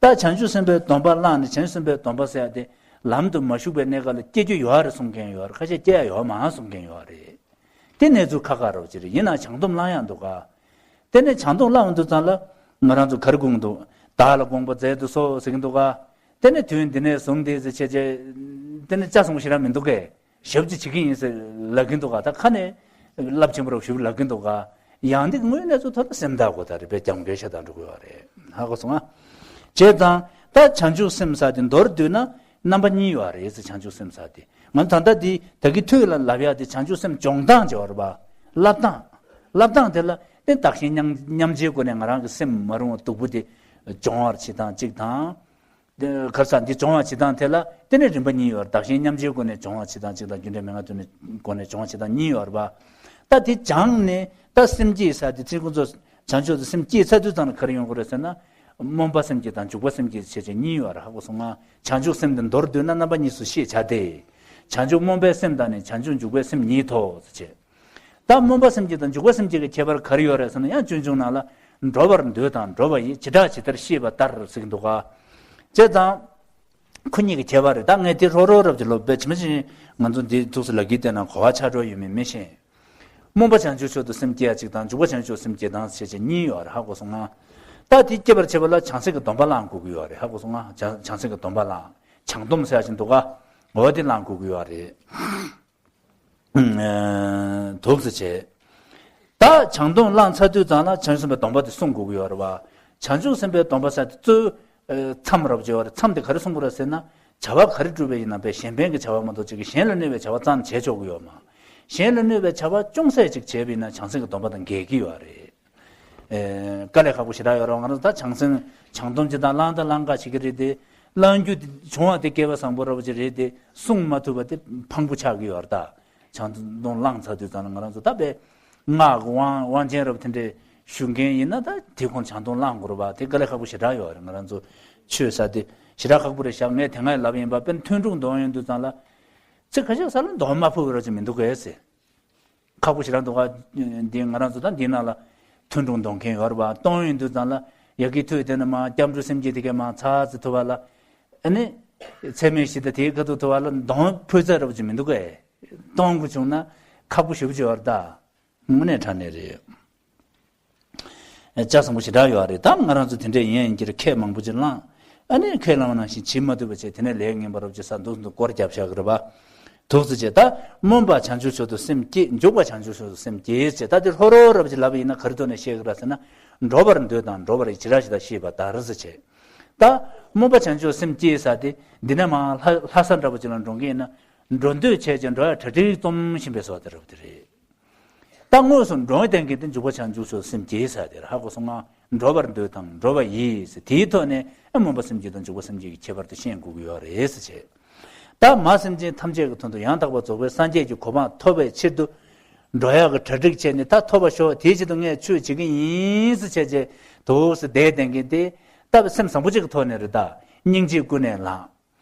ད་བྱང་ཆུབ་སེམས་དཔའི་སྡོམ་པ་བླངས་ནས། བྱང་ཆུབ་སེམས་དཔའི་སྡོམ་པ་ཟེར་ཡ་དེ་ལམ་དུ་མ་ཞུགས་པའི་གནས་སྐབས་ལ་སྐྱེ་རྒྱུ་ཡོད་རེད་གསུང་མཁན་ཡོད་རེད། ཁ་ཤས་སྐྱེ་ཡ་ཡོད་མ་རེད་གསུང་མཁན་ཡོད་རེད། དེ་གནས་ཚུལ་ཁག་ཁག་རེད་པ། ཅིག་རེད། ཡིན་ནའང་བྱང་སྡོམ་བླང་ཡ་འདུག་ག། དེ་ནས་བྱང་སྡོམ་བླངས་འདུག་ཙང་ལ། ང་རང་ཚོ་ག་རེ་དགོངས་འདུག། བདག་ལ་དགོངས་པ་མཛད་དུ་གསོལ་ཟེར་གྱི་འདུག་ག། དེ་ནས་དུས་འདི་ནས་བཟུང་སྟེ་ཟེར་བྱས་བྱས། དེ་ནས་ལྕགས་སྲུང་ཞེ་དྲག་མི་འདུག་གས། ཞབས་ཕྱི་བྱེད་ཀྱི་ཡིན་ཟེར་ལབ་ཀྱིན་འདུག་ག། ད་ཁ་ནས་རླབས་ཆེན་པོ་རུ་ཞུ་ལབ་ཀྱིན་འདུག་ག། ཡང་འདི་དངོས་གནས་ཚུལ་ཐོག་ཏུ་སེམས་དག་དགོས། ད་རེད་པས། རྒྱབ་འགལ་ཤ་སྟག་འགྲོ་གི་ཡོད་རེད། ཧ་གོ་སོང་ང་། བྱས་ཙང་ད་བྱང་ཆུབ་སེམས་ཟེར་དེ་མདོར་བསྡུས་ན་རྣམ་པ་གཉིས་ཡོད་རེད་ཟེར། བྱང་ཆུབ་སེམས་ཟེར་དེ། ང་ད་ལྟ་འདི་ད་གི་ཐོག་ལ་ལབ་ཡ་དེ་བྱང་ཆུབ་སེམས་སྦྱོང་སྟངས་ཅིག་ཡོད་རེད་པ། བསླབ་སྟངས། བསླབ་སྟངས་དེ་ལ་དེ་བདག་གཞན་མཉམ་མཉམ་བརྗེའི་སྒོ་ནས་ང་རང་གི་སེམས་མ་རུང་བ་སྡུག་པོ་དེ་སྦྱོང་བར་བྱེད་སྟངས་གཅིག་དང་། དེ་ག་རེ་ཟེར། འདི་སྦྱོང་བ་བྱེད་སྟངས་དེ་ལ་དེ་ནས་རིམ་པ་གཉིས་ཡོད་རེད། བདག་གཞན་མཉམ་བརྗེའི་སྒོ་ནས་སྦྱོང་བ་བྱེད་སྟངས་གཅིག་དང་། རྒྱུ་འབྲས་མན་ངག་ཐོག་ནས་སྒོ་ནས་སྦྱོང་བ་བྱེད་སྟངས་གཉིས་ཡོད་རེད་པ། ད་དེ་སྦྱངས་ནས་ད་སེམས་བསྐྱེད་ཟེར་དེ་ཚིག་ཁོ་ཚོ་བྱང་ཆུབ་ཏུ་སེམས་བསྐྱེད་ཚར་དུས་ཙམ་ལ་ག་རེ་ཡོང་གི་རེད་ཟེར་ན། སྨོན་པ་སེམས་བསྐྱེད་དང་འཇུག་པ་སེམས་བསྐྱེད་བྱས་བྱས་གཉིས་ཡོད་རེད། ཧ་གོ་སོང་ང་། བྱང་ཆུབ་སེམས་དེ་མདོར་བསྡུས་ན་རྣམ་པ་གཉིས་སུ་ཤེས་བྱ་སྟེ། བྱང་ཆུབ་སྨོན་པའི་སེམས་དང་ནི། བྱང་ཆུབ་འཇུག་པའི་སེམས་ཉིད་དོ་ཟེར་བྱས། ད་སྨོན་པ་སེམས་བསྐྱེད་དང་འཇུག་པ་སེམས་བསྐྱེད་ཀྱི་ཁྱད་པར་ག་རེ་ཡོད་རེད་ཟེར་ན། ཡང་སྤྱོད་འཇུག་ནང་ལ། འགྲོ་བར་འདོད་དང་འགྲོ་བ་ཡི། བྱེ་བྲག་ཇི་ལྟར་ཤེས་པ་ལྟར་ཟེར་གྱི་འདུག་ག། བྱས་ཙང་ཁོ་གཉིས་ཀྱི་ཁྱད་པར་རེད། ད་ངས་དེ་རོབ་རོབ་རབ་ཀྱི་ལོ་དཔེ་ཇི་མ་ཇི་བཞིན་ང་ཚོ་འདི་ཐུགས་སུ་ལབ་ཀྱི་བསྡད་ན་གོ་བ་ཆགས་འགྲོ་ཡོད་མེད་མི་ཤེས། སྨོན་པ་བྱང་ཆུབ་མཆོག་ཏུ་སེམས་བསྐྱེད་ཡ་གཅིག་དང་འཇུག་པ་བྱང་ཆུབ་མཆོག་སེམས་བསྐྱེད་དང་ཞེས་བྱས་གཉིས་ཡོད་རེད། ཧ་གོ་སོང་ང་། ད་དེ་སྐྱེ་བར་བྱེད་པ་ལ་བྱང་སེམས་ཀྱི་སྡོམ་པ་བླང་དགོས་ཀྱི་ཡོད་རེད། ཧ་གོ་སོང་ང་། བྱང་བྱང་སེམས་ཀྱི་སྡོམ་པ་བླང་། བྱང་སྡོམ་ཟེར་ཡ་ཅིག་འདུག་ག་འོ་དེ་བླང་དགོས་ཀྱི་ཡོད་རེད། འདུག་སེ་བྱས། ད་བྱང་སྡོམ་བླངས་ཚར་དུས་ཙང་ལ་བྱང་ཆུབ་སེམས་དཔའི་སྡོམ་པ་དེ་བསྲུང་དགོས་ཀྱི་ཡོད་རེད་བ། བྱང་ཆུབ་སེམས་དཔའི་སྡོམ་པ་ཟེར་དེ་གཙོ་བོ་མཚམས་རབ་བྱེད་པ་རེད། མཚམས་དེ་ག་རེ་བསྲུང་དགོས་རེད་ཟེར་ན། བྱ་བ་ག་རེ་བསྒྲུབས་པ་ཡིན་ན་པས་གཞན་ཕན་གྱི་བྱ་བ་མ་གཏོགས་ཅིག་གཞན་ལ་གནོད་པའི་བྱ་བ་རྩ་ནས་བྱེད་ཆོག་གི་ཡོད་མ། གཞན་ལ་གནོད་པའི་བྱ་བ་ཅུང་ཟད་ཅིག་བྱས་པ་ཡིན་ན་བྱང་སེམས་ཀྱི་སྡོམ་པ་དང་འགལ་གྱི་ཡོད་རེད། ཨེ། དཀའ་ལས་ཁག་པོ་ཞེ་དྲག་ཡོད་རེད་བ། ང་རང་ཚོ་ད་བྱང་སེམས་བྱང་སྡོམ་ཅིག་དང་བླང་དང་བླང་དཀའ་བྱེད་ཀྱི་རེད་དེ། བླང་རྒྱུ་དེ་བྱུང་བ་དེ་སྐལ་བ་བཟང་པོ་འདྲ་པོ་ཅིག་རེད་དེ། བསྲུང་མ་ཐུབ་པ་དེ་ཕངས་པོ་ཆགས་ཀྱི་ཡོད་རེད་ད། བྱང་སྡོམ་བླངས་ཚར་དུས་ཙང་ལ་ང་རང་ཚོ་ད་དཔེ་སྔགས་ཀྱི་དབང་དབང་ཆེན་འདྲ་པོ་དེ་འདྲས་ཞུ་མཁན་ཡིན་ན་ད་དེ་ཁོང་བྱང་སྡོམ་བླང་དགོས་རེད་བ། དེ་དཀའ་ལས་ཁག་པོ་ཞེ་དྲག་ཡོད་རེད། ང་རང་ཚོ་ཆོས་ཟེར་དེ་ཞེ་དྲག་ཁག་པོ་རེད་ཤག་ངས་དེ་སྔ་ལབ་ཡིན་པ། དཔེར་ན་ཐུན་དྲུག་འདོན་ཡོང་དུས་ཙང་ལ་ཚིག་ཁ་ཤས་ས་ལ་འདོན་མ་ཕོད་པ་འདྲ་པོ་ཅིག་མི་འདུག་གས་ཟེར། ཁག་པོ་ཞེ་དྲག་འདུག་ག་འདི་ང་རང་ཚོ་ད་འདི་ནང་ལ་ཐུན་དྲུག་འདོན་མཁན་ཡོད་རེད་པ། གཏོང་ཡོང་དུས་ཙང་ལ་ཡ་གི་ཐུག་དེ་ནས་མར་སྐྱབས་འགྲོ་སེམས་བསྐྱེད་དེ་གས་མར་ཚར་ཙམ་ཐུབ་པ་ལ། ཨ་ནི་ཚད་མེད་བཞི་དང་དེའི་ཁ་ཐུག་ཐུབ་པ་ལ་འདོན་ཕོད་ཚར་འདྲ་པོ་ཅིག་མི་འདུག་གས། གཏོང་དགོས་བྱུང་ན་ཁག་པོ་ཞེ་པོ་ཅིག་ཡོད་རེད་ད། དངོས་གནས་དྲང་གནས་རེད། ལྕགས་བཟང་པོ་ཞེ་དྲག་ཡོད་རེད། ད་ང་རང་ཚོ་དེ་འདྲས་ཡིན་ཡིན་གྱི་རེད། ཁས་མང་པོ་ཅིག་བླངས། ཨ་ནི་ཁས་བླངས་པ་ནང་བཞིན་བྱེད་མ་ཐུབ་པ་བྱས། དེ་ནས་ལས་ངན་པ་རབ་ཅིག་བསགས། འདུག་འདུག་སྐོར་རྒྱབ་བཞག་གི་རེད་པ། འདུག་སེ་བྱས། ད་སྨོན་པ་བྱང་ཆུབ་མཆོག་ཏུ་སེམས་བསྐྱེད། འཇུག་པ་བྱང་ཆུབ་མཆོག་ཏུ་སེམས་བསྐྱེད་ཟེར། ད་དེ་ལྷོ་རོ་རབ་ཅིག་ལབ་པ་ཡིན་ན་ག་རེ་ཐོག་ནས་བཤད་གི་རེད་ཟེར་ན། འགྲོ་བར་འདོད་དང་འགྲོ་བར་ཡི་ཅི་ར་ཞིག་ད་ཤེས་པ་ལྟར་ཟེར་བྱས། ད་སྨོན་པ་བྱང་ཆུབ་སེམས་བསྐྱེད་ཟེར་དེ་འདི་ནས་མར་ལྷ་ལྷ་ས་འདྲ་པོ་ཅིག་ལ་འགྲོ་མཁན་ཡིན་ན། འགྲོ་འདོད་བྱས་ཀྱང་འགྲོ་ཡ་གྲ་སྒྲིག་རྩོམ་བཞིན་པའི་བཟོ་དེ་རབ་དེ་རེད། ད་དངོས་སུ་འགྲོ་བསྡད་མཁན་དེ་འཇུག་པ་བྱང་ཆུབ་མཆོག་སེམས་བསྐྱེད་ཟེར་དེ་རེད། ཧ་གོ་སོང་ང་། འགྲོ་བར་འདོད་དང་འགྲོ་བ་ཡི་ཟེར། དེའི་ཐོག་ནས་ཨ་སྨོན་པ་སེམས་བསྐྱེད་དང་འཇུག་པ་སེམས་བསྐྱེད་ཀྱི་ཁྱད་པར་དེ་ཤེས་དགོས་ཀྱི་ཡོད་རེད་ཟེར་བྱས། ད་མ་སེམས་ཅན་ཐམས་ཅད་ཀྱི་དོན་དུ་ཡང་དག་པར་རྫོགས་པའི་སངས་རྒྱས་ཀྱི་གོ་འཕང་ཐོབ་པའི་ཕྱིར་དུ་འགྲོ་ཡག་གི་གྲ་སྒྲིག་བྱས་ནས། ད་ཐོབ་པར་ཤོག་དེའི་ཆེད་དུ་ངས་ཆོས་བྱེད་ཀྱི་ཡིན་ཟེར་བྱས་བྱས། འདུག་སེ་བསྡད་བསྡད་མཁན་དེ་ད་སེམས་བཟང་པོ་ཅིག་གི་ཐོག་ནས་རེད་ད། སྙིང་རྗེ་ཀུན་ནས་བསླངས།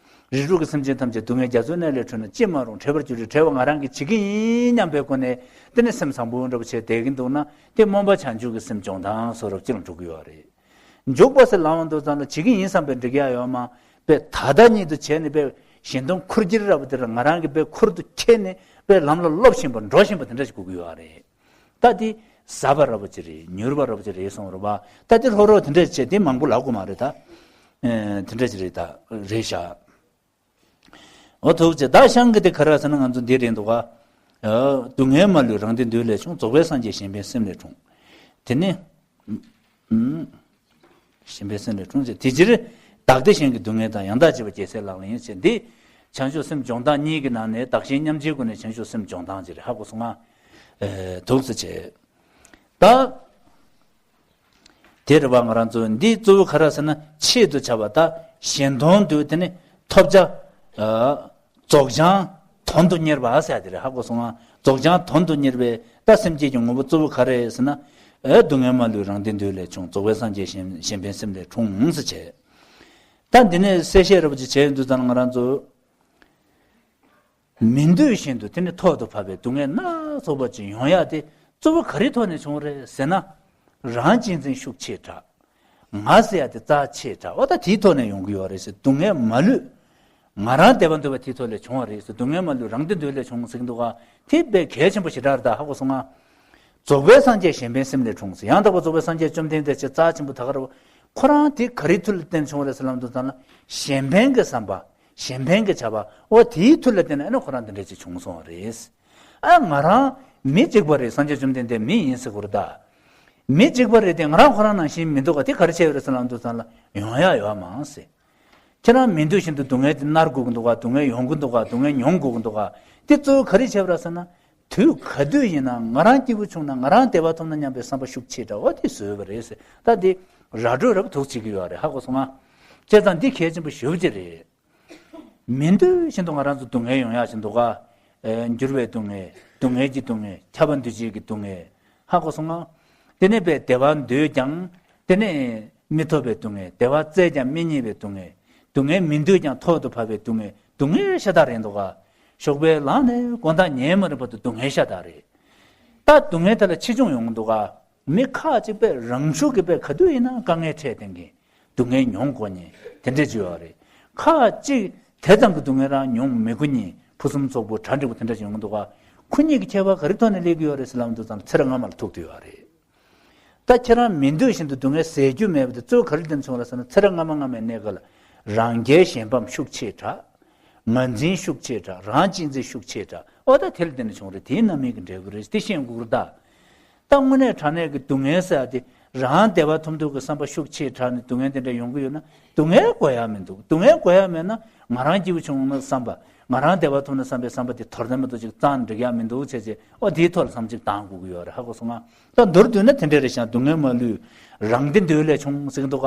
རིགས་དྲུག་གི་སེམས་ཅན་ཐམས་ཅད་སྡུག་བསྔལ་རྒྱ་མཚོའི་གནས་ལས་སྒྲོལ་ན་ཅི་མ་རུང་། བྲལ་བར་འགྱུར་རིགས་བྲལ་བ་ང་རང་གིས་བྱེད་ཀྱི་ཡིན་སྙམ་པའི་སྒོ་ནས། དེ་ནི་སེམས་བཟང་པོ་འདྲ་པོ་བྱས་བསྡད་ཀྱིན་འདུག་ན། དེ་སྨོན་པ་བྱང་ཆུབ་ཀྱི་སེམས་སྦྱོང་སྟངས་བཟོ་འདྲ་པོ་ཅིག་ལ་འགྲོ་གི་ཡོད་རེད། འཇུག་པ་ཟེར་ལབ་ཡོང་དུས་ཙང་ལ་བྱེད་ཀྱི་ཡིན་བསམ་པའི་འགྲིག་ཡ་ཡོད་མ། དཔེ་ད་ལྟ་ཉིད་དུ་བྱས་ནས་དཔེ་གཞན་དོན་ཁུར་གྱིར་འདྲ་པོ་དེ་ར་ང་རང་གིས་དཔེ་ཁུར་དུ་ཁྱེར་ནས་དཔེ་ལམ་ལ་སློབ་བཞིན་པ་འགྲོ་བཞིན་པ་དེ་འདྲ་ཞིག་དགོས་ཀྱི་ཡོད་རེད། ད་དེ་ཟབ་པ་འདྲ་པོ་ཅིག་རེད། མྱུར་བ་འདྲ་པོ་ཅིག་རེད་གསུངས་རེད་པ། ད་དེ་ལྷོ་རོ་དེ་འདྲ་བྱས་དེ་མང་པོ་ལབ་དགོས་མ་རེད་ད། ཨེ། དེ་འདྲ་ཅིག་རེད་ད། རེད་ཤག་འོ་ཐུགས་རྗེ་ཆེ། ད་ཤང་གི་དེ་ག་རེ་ཟེར་ན་ང་ཚོ་འདི་རེད་འདུག་ག་ཨ། སྡུག་བསྔལ་མ་ལུས་རང་བདེ་འདོད་ལས་བྱུང་། རྫོགས་པའི་སངས་རྒྱས་གཞན་ཕན་སེམས་ལས་འཁྲུངས། དེ་ནི། ཨུམ། གཞན་ཕན་སེམས་ལས་འཁྲུངས་ཟེར། དེ་ཕྱིར་བདག་བདེ་གཞན་གྱི་སྡུག་བསྔལ་དང་། ཡང་དག་བྱེད་པ་རྒྱལ་སྲས་ལག་ལེན་ཡིན་ཟེར། འདི་བྱང་ཆུབ་སེམས་སྦྱོང་སྟངས་གཉིས་ཀྱི་ནང་ནས་བདག་གཞན་མཉམ་བརྗེའི་སྒོ་ནས་བྱང་ཆུབ་སེམས་སྦྱོང་སྟངས་ཅིག་རེད། ཧ་གོ་སོང་ང་། ཨེ། འདུག་སེ་བྱས། ད་དེ་རེད་པ། ང་རང་ཚོ་འདི་གཙོ་བོ་ག་རེ་ཟེར་ན། ཆེད་དུ་བྱ་བ་དང་གཞན་དོན་དུ། དེ་ནི་ཐོབ་བྱ། ཨ། རྫོགས་བྱང་དོན་དུ་གཉེར་བ་ཟེར་ཡ་དེ་རེད། ཧ་གོ་སོང་ང་། རྫོགས་བྱང་དོན་དུ་གཉེར་བའི་ད་སེམས་བསྐྱེད་ཀྱི་ངོ་བོ་གཙོ་བོ་ག་རེ་རེད་ཟེར་ན། ཨེ། སྡུག་བསྔལ་མ་ལུས་རང་བདེ་འདོད་ལས་བྱུང་། རྫོགས་པའི་སངས་རྒྱས་གཞན། གཞན་ཕན་སེམས་ལས་འཁྲུངས་ཟེར་བྱས། ད་འདི་ནས་གསལ་བཤད་འདྲ་པོ་ཅིག་བྱས་ཡོང་དུས་ཙང་ང་རང་ཚོ། མི་འདོད་བཞིན་དུ་དེ་ནི་ཐོག་ཏུ་བབས་པའི་སྡུག་བསྔལ་སྣ་ཚོགས་པ་ཅིག་ཡོང་ཡ་དེ་གཙོ་བོ་ག་རེའི་ཐོག་ནས་བྱུང་རེད་ཟེར་ན། རང་གཅེས་འཛིན་ཤུགས་ཆེ་དྲགས། ང་ཟེར་ཡ་དེ་རྩ་ཆེ་དྲགས། འོ་ད་དེའི་ཐོག་ནས་ཡོང་གི་ཡོད་རེད་ཟེར། སྡུག་བསྔལ་མ་ལུས། ང་རང་བདེ་བ་འདོད་པ་དེའི་ཐོག་ལས་བྱུང་བ་རེད་ཟེར། སྡུག་བསྔལ་མ་ལུས་རང་བདེ་འདོད་ལས་བྱུང་ཟེར་གྱི་འདུག་ག་དེ་དཔེ་གལ་ཆེན་པོ་ཞེ་དྲག་རེད་ད། ཧ་གོ་སོང་ང་། རྫོགས་པའི་སངས་རྒྱས་གཞན་ཕན་སེམས་ལས་འཁྲུངས་ཟེར། ཡང་དག་པར་རྫོགས་པའི་སངས་རྒྱས་བཅོམ་ལྡན་འདས་ཅེས་རྩ་ཆེན་པོ་ད་ག་རེད། ཁོ་རང་དེ་ག་རེའི་མཐུ་ལ་བརྟེན་བྱུང་བ་རེད་ཟེར་ལབ་དུས་ཙམ་ལ། གཞན་ཕན་གྱི་བསམ་པ། གཞན་ཕན་གྱི་བྱ་བ། འོ་དེའི་མཐུ་ལ་བརྟེན་ནས་ཨ་ནི་ཁོ་རང་དེ་འདྲ་ཅིག་བྱུང་སོང་བ་རེད། ཨ། ང་རང་མི་གཅིག་པ་རེད། སངས་རྒྱས་བཅོམ་ལྡན་འདས་མི་ཡིན་ཟེར་དགོས་རེད་ད། མི་གཅིག་པ་རེད་དེ་ང་རང་ཁོ་རང་ནང་བཞིན་མི་འདུག་ག་དེ་ག་རེ་བྱས་ཡོད་རེད་ཟེར་ལབ་དུས་ཙམ་ལ། ཡོང་ཡ་ཡོད་མ་རེད་ཟེར། ཁྱེད་རང་མི་འདོད་བཞིན་དུ་སྡུག་བསྔལ་དེ་མནར་དགོས་ཀྱི་འདུག་ག་སྡུག་བསྔལ་ཡོང་གི་འདུག་ག་སྡུག་བསྔལ་མྱོང་དགོས་ཀྱི་འདུག་ག་དེ་གཙོ་བོ་ག་རེ་བྱས་པ་རེད་ཟེར་ན། དུས་ག་དུས་ཡིན་ན་ང་རང་སྐྱིད་པོ་བྱུང་ན། ང་རང་བདེ་བ་ཐོབ་ན་སྙམ་པའི་བསམ་པ་ཤུགས་ཆེ་དྲགས་པ་དེ་བཟོས་པ་རེད་ཟེར། ད་དེ་ར་སྤྲོད་རབ་ཐུགས་བྱེད་ཀྱི་ཡོད་རེད། ཧ་གོ་སོང་ང་། བྱས་ཙང་འདི་གལ་ཆེན་པོ་ཞེ་པོ་ཅིག་རེད། མི་འདོད་བཞིན་དུ་ང་རང་ཚོ་སྡུག་བསྔལ་ཡོང་ཡག་ཅིག་འདུག་ག་ཨེ། འགྱུར་བའི་སྡུག་བསྔལ། སྡུག་བསྔལ་གྱི་སྡུག་བསྔལ། ཁྱབ་པ་འདུ་བྱེད་ཀྱི་སྡུག་བསྔལ། ཧ་གོ་སོང་ང་། དེ་ནས་དཔེ་བདེ་བ་འདོད་ཀྱང་དེ་ནས་མི་ཐོབ་པའི་སྡུག་བསྔལ། བདེ་བ་བཙལ་ཀྱང་མི་རྙེད་པའི་སྡུག་བསྔལ། སྡུག་བསྔལ་མི་འདོད་ཀྱང་ཐོག་ཏུ་བབས་པའི་སྡུག་བསྔལ། སྡུག་བསྔལ་ཤ་སྟག་རེད་འདུག་ག་ཞོགས་པའི་ལངས་ནས་དགོང་དག་ཉལ་མ་རན་བར་དུ་སྡུག་བསྔལ་ཤ་སྟག་རེད། ད་སྡུག་བསྔལ་དེ་ལ་ཆེ་ཆུང་ཡོང་གི་འདུག་ག་མི་ཁག་ཅིག་དཔེ་རང་ཤུགས་ཀྱིས་དཔེ་ག་དུས་ཡིན་ན་དཀའ་ངལ་འཕྲད་བསྡད་མཁན། སྡུག་བསྔལ་མྱོང་དགོས་མཁན་དེ་འདྲ་ཅིག་ཡོད་རེད། ཁག་ཅིག་དེ་ཙམ་གྱི་སྡུག་བསྔལ་རང་མྱོང་མི་དགོས་མཁན། ཕུན་སུམ་ཚོགས་པོ་གྲ་འགྲིག་པོ་དེ་འདྲ་ཅིག་ཡོང་གི་འདུག་ག་ཁོ་གཉིས་ཀྱི་ཁྱད་པར་ག་རེ་ཐོག་ནས་སླེབས་ཀྱི་ཡོད་རེད་ཟེར་ལབ་དུས་ཙང་ཚེ་རབས་སྔ་མ་ལ་ཐུག་བསྡད་ཡོད་རེད། ད་ཁྱེད་རང་མི་འདོད་བཞིན་དུ་སྡུག་བསྔལ་ཟད་རྒྱུ་མེད་པ་དེ་གཙོ་བོ་ག་རེ་བརྟེན་ནས་བྱུང་བ་ཟེར་ན། ཚེ་རབས་སྔ་མ་སྔ་མའི་གནས་སྐབས་ལ་རང་རྒྱལ་གཞན་ཕམ་ཤུགས་ཆེ་དྲགས། ངར་འཛིན་ཤུགས་ཆེ་དྲགས། རང་གཅེས་འཛིན་ཤུགས་ཆེ་དྲགས། ཨོ་ད་དེ་ལ་བརྟེན་ནས་བྱུང་རེད། དེའི་རྣམ་སྨིན་གྱི་འབྲས་བུ་རེད། དེ་ཤེས་དགོས་ཀྱི་རེད་ད། ད་དངོས་གནས་དྲང་གནས་ཀྱི་སྡུག་བསྔལ་ཟེར་ཡ་དེ་རང་བདེ་བ་ཐོབ་འདོད་ཀྱི་བསམ་པ་ཤུགས་ཆེ་དྲགས་ནས་སྡུག་བསྔལ་དེ་འདྲ་ཡོང་གི་ཡོད་ན། སྡུག་བསྔལ་དགོས་ཡ་མི་འདུག་སྡུག་བསྔལ་དགོས་ཡ་མེད་ན་ང་རང་སྐྱིད་པོ་བྱུང་ན་བསམ་པ། ང་རང་བདེ་བ་ཐོབ་ན་བསམ་པའི་བསམ་པ་དེ་དོར་ན་མི་འདུག་ཅིག་གཙང་འགྲིག་ཡ་མི་འདུག་བྱས་བྱས། ཨོ་དེའི་ཐོག་ལ་བསམ་གཞིག་བཏང་དགོས་ཀྱི་ཡོད་རེད། ཧ་གོ་སོང་ང་། ད་མདོར་བསྡུས་ན་དེ་འདྲ་རེད་ཤག་སྡུག་བསྔལ་མ་ལུས་རང་བདེ་འདོད་ལས་བྱུང་ཟེར་གྱི་འདུག་ག་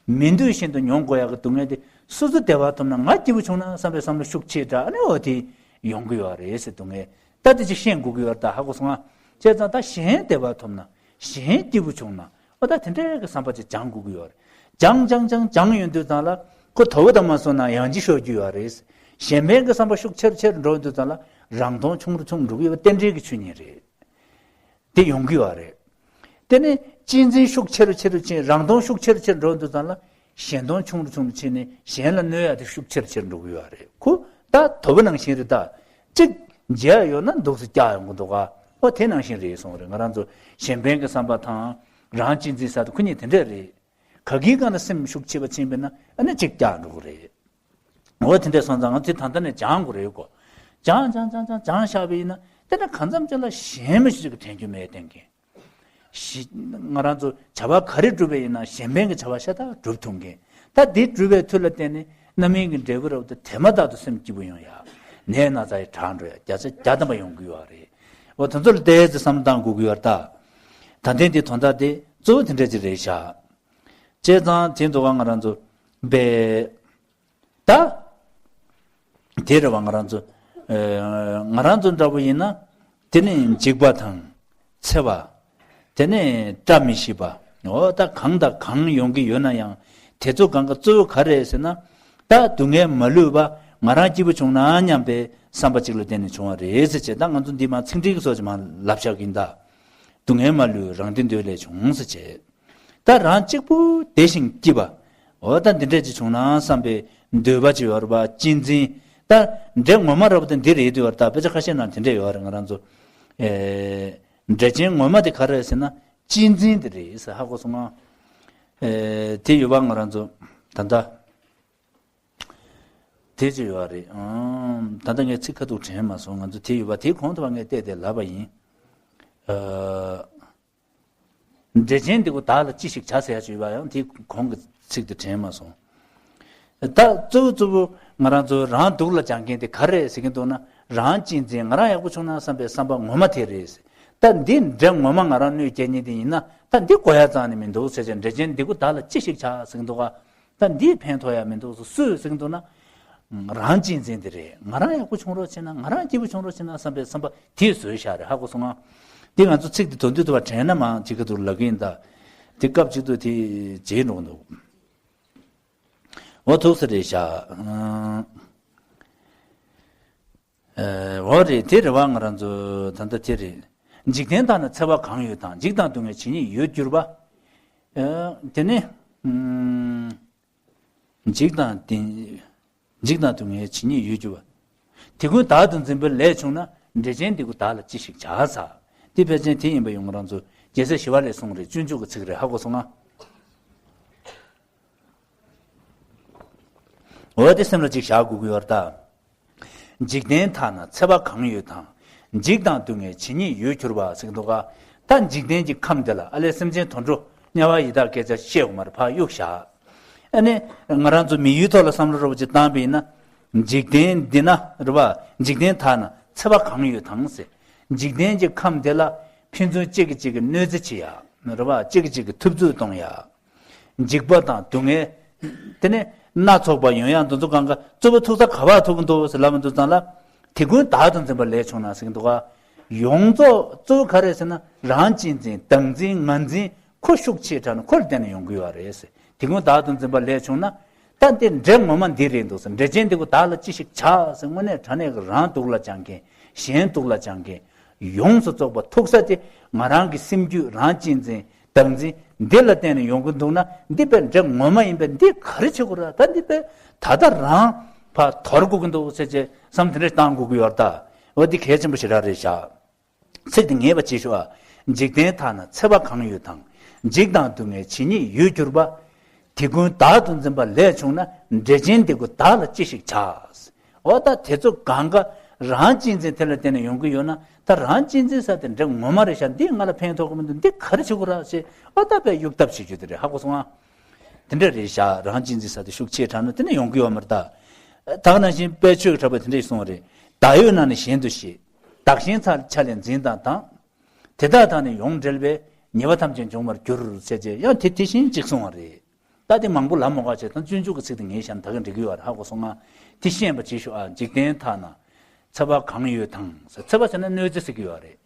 མི་འདོད་བཞིན་དུ་མྱོང་དགོས་ཡག་གི་སྡུག་བསྔལ་དེ་སོ་སོ་བདེ་བ་ཐོབ་ན་ང་སྐྱིད་པོ་བྱུང་ན་བསམ་པའི་བསམ་བློ་ཤུགས་ཆེ་དྲགས་ནས་འོ་དེ་ཡོང་གི་ཡོད་རེད་ཟེར། སྡུག་བསྔལ་ད་དེ་ཅིག་ཤེས་དགོས་ཀྱི་ཡོད་རེད་ད། ཧ་གོ་སོང་ང་། བྱས་ཙང་ད་གཞན་བདེ་བ་ཐོབ་ན་གཞན་སྐྱིད་པོ་བྱུང་ན་འོ་ད་དེ་འདྲའི་གི་བསམ་པ་ཅིག་སྦྱང་དགོས་ཀྱི་ཡོད་རེད། སྦྱང་སྦྱང་སྦྱང་སྦྱང་ཡོང་དུས་ཙང་ལ་ཁོ་དོ་པོ་དང་མ་སོང་ན་ཡང་ཅིག་ཤོར་རྒྱུ་ཡོད་རེད། གཞན་ཕན་གྱི་བསམ་པ་ཤུགས་ཆེར་ཆེར་འགྲོ་ཡོང་དུས་ཙང་ལ་རང་མཐོང་ཆུང་རུ་ཆུང་རུ་འགྲོ་གི་ཡོད་པ་རྟེན་འབྲེལ་གྱི་ཆོས་ཉིད་རེད། དེ་ཡོང་གི་ཡོད་རེད། དེ་ནས་གཅེས་འཛིན་ཤུགས་ཆེ་རུ་ཆེ་རུ་ཕྱིན། རང་མཐོང་ཤུགས་ཆེ་རུ་ཆེ་རུ་འགྲོ་འདུག་ཙང་ལ་གཞན་མཐོང་ཆུང་རུ་ཆུང་རུ་ཕྱིན་ནས་གཞན་ལ་གནོད་ཡ་དེ་ཤུགས་ཆེ་རུ་ཆེ་རུ་འགྲོ་གི་ཡོད་རེད། ཁོ་ད་དོ་པོ་ནང་བཞིན་རེད་ད། གཅིག་མཇལ་ཡོད་ན་འདུག་སེ་བཀྱག་ཡོང་གི་འདུག་ག་ཨོ་དེ་ནང་བཞིན་རེད་གསུངས་རེད། ང་རང་ཚོ་གཞན་ཕན་གྱི་བསམ་པ་དང་རང་གཅེས་འཛིན་ཟེར་དེ་ཁོ་གཉིས་དེ་འདྲས་རེད། ག་གིའི་སྒང་ལ་སེམས་ཤུགས་ཆེ་བ་ཕྱིན་པས་ན་ཨ་ནི་གཅིག་བཀྱག་འགྲོ་གི་རེད། འོ་དེ་འདྲ་སོང་ཙང་ང་ཚོས་ད་ལྟ་ནས་སྦྱང་དགོས་རེད་གོ། སྦྱང་སྦྱང་སྦྱང་སྦྱང་སྦྱང་བཞག་པ་ཡིན་ན་དེ་འདྲ་གང་འཚམ་ཅིག་ལ་གཞན་མི་ཞིག་གི་དྲན་རྒྱུ་མེད་བསྟན་མཁན། ཞི་ང་རང་ཚོ་བྱ་བ་ག་རེ་སྒྲུབ་པ་ཡིན་ན་གཞན་ཕན་གྱི་བྱ་བ་ཤ་སྟག་སྒྲུབ་ཐུབ་མཁན། ད་འདི་སྒྲུབ་པའི་མཐུ་ལ་བརྟེན་ནས་རྣམ་སྨིན་གྱི་འབྲས་བུ་རབ་ཏུ་དེ་མ་ཐག་ཏུ་སེམས་སྐྱིད་པོ་ཡོང་ཡ། ནད་ན་ཚ་ཡི་དྲག་འགྲོ་ཡ་བརྒྱ་ཆ་བརྒྱ་ཐམ་པ་ཡོང་གི་ཡོད་རེད། འོ་དེ་ཚོ་ལ་བལྟས་ཚེ་བསམ་བློ་བཏང་དགོས་ཀྱི་ཡོད་རེད་ད། ད་ལྟའི་འདི་དོན་དག་དེ་གཙོ་བོ་དེ་འདྲ་ཅིག་རེད་ཤག་བྱས་ཙང་དེ་འདུག་ག་ང་རང་ཚོ་བས། ད། དེ་རེད་བ། ང་རང་ཚོ། ཨེ། ང་རང་ཚོ་འདྲ་པོ་ཡིན་ན། དེ་ནི་འཇིགས་པ་དང་། འཚེ་བ། དེ་ནི་བཀྲ་མི་ཤིས་པ། འོ་ད་གང་དང་གང་ཡོང་གི་ཡོད་ན་ཡང་། དེ་ཚོ་གང་ག་གཙོ་བོ་ག་རེ་རེད་ཟེར་ན། ད་སྡུག་བསྔལ་མ་ལུས་པ་ང་རང་སྐྱིད་པོ་བྱུང་ན་སྙམ་པའི་བསམ་པ་གཅིག་ལ་བརྟེན་ནས་བྱུང་བ་རེད་ཟེར་བྱས། ད་ང་ཚོ་འདི་མ་ཚིག་འགྲེལ་གྱི་སོགས་ཀྱི་མ་ལབ་བཞག་གི་ཡིན་ད། སྡུག་བསྔལ་མ་ལུས་རང་བདེ་འདོད་ལས་བྱུང་ཟེར་བྱས། ད་རང་གཅིག་པུ་བདེ་ཞིང་སྐྱིད་པ། འོ་ད་འདི་འདྲས་ཅིག་བྱུང་ན་བསམ་པའི་འདོད་པ་ཅིག་ཡོད་རེད་པ། གཅེས་འཛིན། ད་འདྲེ་ངོ་མ་རབ་ཏུ་འདི་རེད་འདུག་ཡོད་རེད། ད་དཔེ་ཆ་ཁ་ཤས་ནང་དེ་འདྲས་ཡོད་རེད། ང་རང་ཚོ། ཨེ། འདྲེ་ཅན་ངོ་མ་དེ་ག་རེ་རེད་ཟེར་ན་གཅེས་འཛིན་དེ་རེད་ཟེར། ཧ་གོ་སོང་ང་། ཨེ། དེ་ཡོད་པ་ང་རང་ཚོ་ད་ལྟ། དེ་ཅིག་ཡོད་རེད། ཨང་། ད་ལྟ་ངས་ཚིག་ཁ་ཐུག་དྲན་མ་སོང་། ང་ཚོ་དེ་ཡོད་པ་དེའི་གོང་དུ་བ་ངས་བལྟས་ཏེ་ལབ་པ་ཡིན། ཨ། འདྲེ་ཅན་འདི་གུ་བདག་ལ་ཅི་ཞིག་བྱ་ཟེར་ཡ་ཅིག་ཡོད་པ་ཡང་དེའི་གོང་གི་ཚིག་དེ་དྲན་མ་སོང་། ད་གཙོ་བོ་གཙོ་བོ་ང་རང་ཚོ་རང་སྡུག་ལ་སྦྱང་མཁན་དེ་ག་རེ་རེད་ཟེར་གྱིན་འདུག་ན། རང་གཅེས་འཛིན། ང་རང་ཡག་པོ་བྱུང་ན་བསམ་པའི་བསམ་པ་ངོ་མ་དེ་རེད། ད་འདི་འདྲེ་ངོ་མ་ང་རང་གནོད་སྐྱེལ་མཁན་དེ་ཡིན་ན་ད་འདི་དགོས་ཡ་རྩ་ནས་མི་འདུག་ཟེར་བྱས། འདྲེ་ཅན་འདི་གུ་བདག་ལ་ཅི་ཞིག་བྱ་ཟེར་གྱིན་འདུག་ག་ད་འདིས་ཕན་ཐོགས་ཡ་མི་འདུག་སུས་ཟེར་གྱིན་འདུག་ན། རང་གཅེས་འཛིན་དེ་རེད། ང་རང་ཡག་པོ་བྱུང་རོགས་བྱས་ན། ང་རང་སྐྱིད་པོ་བྱུང་རོགས་བྱས་ན་བསམ་པའི་བསམ་པ་དེ་བཟོས་བཞག་རེད། ཧ་གོ་སོང་ང་། འདི་ང་ཚོ་ཚིག་འདི་དོན་དུ་དུ་བ་དྲན་ན་མང་ཅིག་ག་དུ་ལབ་གི་ཡིན་ད། དེ་སྐབས་གཅིག་ཏུ་དེ་བརྗེད་འགྲོ་གི་འདུག་འོ་ཐུགས་སུ་རེད་ཤག་ཨ། འོ་རེད། དེ་རེད་བ། ང་རང་ཚོ་ད་ལྟ་དེ་རེད། འཇིག་རྟེན་དག་ན་འཚེ་བ་གང་ཡོད་དང་། འཇིགས་དང་སྡུག་བསྔལ་ཇི་སྙེད་ཡོད་གྱུར་པ། ཨ། དེ་ནི། ཨུམ། འཇིགས་དང་དེ། འཇིགས་དང་སྡུག་བསྔལ་ཇི་སྙེད་ཡོད་གྱུར་པ། དེ་ཀུན་བདག་ཏུ་འཛིན་པ་ལས་བྱུང་ན། འདྲེ་ཅན་འདི་ཀུན་བདག་ལ་ཅི་ཞིག་བྱ་ཟེར། འདི་ཕལ་ཆེར་དེ་ཡིན་པ་ཡོང་། ང་རང་ཚོ་རྒྱལ་སྲས་ཞི་བ་ལྷས་གསུངས་རེད། སྤྱོད་འཇུག་གི་ཚིག་རེད། ཧ་གོ་སོང་ང་། འོ་དེ་སེམས་ལ་ཅིག་བཞག་དགོས་ཀྱི་ཡོད་རེད་ད། འཇིག་རྟེན་དག་ན་འཚེ་བ་གང་ཡོད་དང་། འཇིགས་དང་སྡུག་བསྔལ་ཇི་སྙེད་ཡོད་གྱུར་པ་ཟེར་གྱི་འདུག་ག་ད་འཇིག་རྟེན་གྱི་ཁམས་འདི་ལ་ཨ་ལས་སེམས་ཅན་དོན་གྲུབ་དམྱལ་བ་ཡི་དྭགས་སྐད་ཆ་བཤད་དགོས་མ་རེད། ཕར་གཡུག་བཞག་ཨ་ནི་ང་རང་ཚོ་མི་ཡུལ་ཐོག་ལ་བསམ་བློ་རོབ་ཅིག་བཏང་པ་ཡིན་ན། འཇིག་རྟེན་འདི་ན་རེད་པ། འཇིག་རྟེན་དག་ན་འཚེ་བ་གང་ཡོད་དང་ཟེར། འཇིག་རྟེན་གྱི་ཁམས་འདི་ལ་ཕན་ཚུན་གཅིག་གིས་གཅིག་གི་གནོད་འཚེ་བྱེད་ཡ་རེད་པ། གཅིག་གིས་གཅིག་གི་ཐུབ་ཚོད་གཏོང་ཡ། འཇིགས་པ་དང་སྡུག་བསྔལ། དེ་ནས་སྣ་ཚོགས་པ་ཡོང་ཡ་འདི་ཚོ་གང་ག་གཙོ་བོ་ཐུག་ས་ག་པར་ཐུག་གི་འདུག་ཟེར་ལབ་མ་འདུག་ཙང་ལ། དེ་ཀུན་བདག་ཏུ་འཛིན་པ་ལས་བྱུང་ན་ཟེར་གྱི་འདུག་ག་ཡོངས་རྫོགས་གཙོ་བོ་ག་རེ་ཟེར་ན་རང་གཅེས་འཛིན། བདག་འཛིན། ངར་འཛིན། ཁོ་ཤུགས་ཆེ་དྲགས་ནས་ཁོ་ལ་བརྟེན་ནས་ཡོང་གི་ཡོད་རེད་ཟེར། དེ་ཀུན་བདག་ཏུ་འཛིན་པ་ལས་བྱུང་ན། ད་འདི་འདྲེ་ངོ་མ་འདི་རེད་འདུག་ཟེར། འདྲེ་ཅན་འདི་ཀུན་བདག་ལ་ཅི་ཞིག་བྱ་ཟེར། དངོས་གནས་དྲང་གནས་ཀྱི་རང་སྡུག་ལ་སྦྱང་མཁན། གཞན་སྡུག་ལ་སྦྱང་མཁན། ཡོངས་སུ་རྫོགས་པ་ཐུག་ས་དེ་ང་རང་གི་སེམས་རྒྱུད། རང་གཅེས་འཛིན། བདག་འཛིན་འདི་ལ་བརྟེན་ནས་ཡོང་གི་འདུག་ན། འདི་དཔེ་འདྲེ་ངོ་མ་ཡིན་པས། འདི་ག་རེ་བྱེད་དགོས་རེད། ད་འདི་དཔེ་ད་ལྟ་རང་ཕར་དོར་དགོས་ཀྱི་འདུག་ཟེར་བྱས་བསམ་དེ་འདྲ་བཏང་དགོས་ཀྱི་ཡོད་རེད་ད། འོ་འདི་གལ་ཆེན་པོ་ཞེ་དྲག་རེད་ཤག་ཚིག་འདི་ངེས་པ་བྱེད་ཤོག་ཨ། འཇིག་རྟེན་དག་ན་འཚེ་བ་གང་ཡོད་དང་། འཇིགས་དང་སྡུག་བསྔལ་ཇི་སྙེད་ཡོད་གྱུར་པ། དེ་ཀུན་བདག་ཏུ་འཛིན་པ་ལས་བྱུང་ན། འདྲེ་ཅན་འདི་ཀུན་བདག་ལ་ཅི་ཞིག་བྱ། འོ་ད་དེ་ཚོ་གང་ག་རང་གཅེས་འཛིན་དེ་ལ་བརྟེན་ནས་ཡོང་གི་ཡོད་ན། ད་རང་གཅེས་འཛིན་ཟེར་དེ་འདྲ་ངོ་མ་རེད་ཤག་འདི་ང་ལ་ཕན་ཐོགས་ཀྱི་མི་འདུག་འདི་ག་རེ་བྱེད་དགོས་ར་ཞེས། འོ་ད་དཔེ་གཡུག་ཐབས་བྱེད་རྒྱུ་དེ་རེད། ཧ་གོ་སོང་ཨ། དེ་འདྲ་རེད་ཤག་རང་གཅེས་འཛིན་ཟེར་དེ་ཤུགས་ཆེ་དྲགས་ན་དེ་ནས་ཡོང་གི་ཡོད་མ་རེད་ད། ད་ག་ནང་བཞིན་དཔལ་ཆོས་ཀྱི་གྲགས་པས་དེ་འདྲ་ཞིག་གསུངས་པ་རེད། བདག་ཡོད་ན་ནི་གཞན་དུ་ཤེས། བདག་གཞན་ཆ་ལས་འཛིན་དང་དང་། དེ་དག་དང་ནི་ཡོངས་འབྲེལ་བས། ཉེས་པ་ཐམས་ཅད་འབྱུང་བར་འགྱུར། ཟེར་བྱས་ཡང་དེ་དེ་བཞིན་གཅིག་གསུངས་པ་རེད། ད་དེ་མང་པོ་ལབ་མ་དགོས་བྱས་དང་སྤྱོད་འཇུག་གི་ཚིག་དེ་ངས་བཤད་ན་ད་ག་འགྲིག་གི་ཡོད་རེད། ཧ་གོ་སོང་ང་། དེ་ཤེས་པ་བྱེད་ཤོག་ཨ། འཇིག་རྟེན་དག་ན་འཚེ་བ་གང་ཡོད་དང་། འཚེ་བ་ཟེར་ན་གནོད་འཚེ་ཟེར་གི་ཡོད་རེད།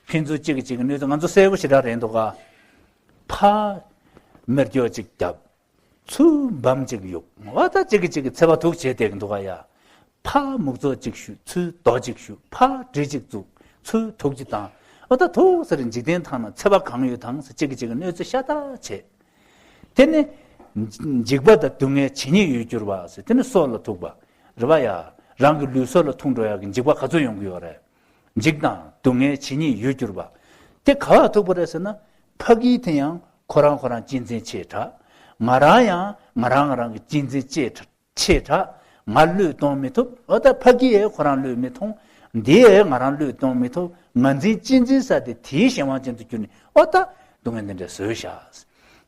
ཕན་ཚུན་གཅིག་གིས་གཅིག་གི་གནོད་འཚེ་ང་ཚོ་གསལ་པོ་ཞེ་དྲག་རེད་འདུག་ག་ཕར་མེར་སྐྱོག་གཅིག་བརྒྱབ། ཚུར་འབམ་གཅིག་གཡུག་འོ་ད་གཅིག་གིས་གཅིག་གི་འཚེ་བ་དུག་བྱས་བསྡད་ཀྱི་འདུག་ག་ཡ། ཕར་མུག་ཙོག་གཅིག་གཞུ། ཚུར་རྡོ་གཅིག་གཞུ། ཕར་གྲི་གཅིག་བཙུགས། ཚུར་དུག་གཅིག་བཏང་། འོ་ད་དུག་ཟེར། འཇིག་རྟེན་ཐང་ན་འཚེ་བ་གང་ཡོད་དང་ཟེར། གཅིག་གིས་གཅིག་གི་གནོད་འཚེ་ཤ་སྟག་བྱས། དེ་ནི་འཇིགས་པ་དང་སྡུག་བསྔལ་ཇི་སྙེད་ཡོད་གྱུར་པ་ཟེར། དེ་ནི་སྲོག་ལ་ཐུག་པ་རེད་པ་ཡ། རང་གི་ལུས་སྲོག་ལ་ཐུག་འགྲོ་ཡག་གི་འཇིགས་པ་ག་ཚོད་ཡོང་གི་ཡོད་རེད། འཇིགས་དང་སྡུག་བསྔལ་ཇི་སྙེད་ཡོད་གྱུར་པ། དེ་ག་བ་ཐུག་པ་རེད་ཟེར་ན། ཕ་གི་དེ་ཡང་ཁོ་རང་ཁོ་རང་གཅེས་འཛིན་ཆེ་དྲགས། ང་རང་ཡང་ང་རང་ང་རང་གི་གཅེས་འཛིན་ཆེ་དྲགས། ཆེ་དྲགས། ང་བློས་གཏོང་མི་ཐུབ། འོ་ད་ཕ་གི་ཡས་ཁོ་རང་བློས་མི་ཐོངས། འདི་ཡས་ང་རང་བློས་གཏོང་མི་ཐུབ། ང་འཛིན་གཅེས་འཛིན་ས་དེ་དེའི་གཞན་དབང་ཅན་དུ་གྱུར་ནས་འོ་ད་སྡུག་བསྔལ་འདི་འདྲ་བཟོས་ཤག་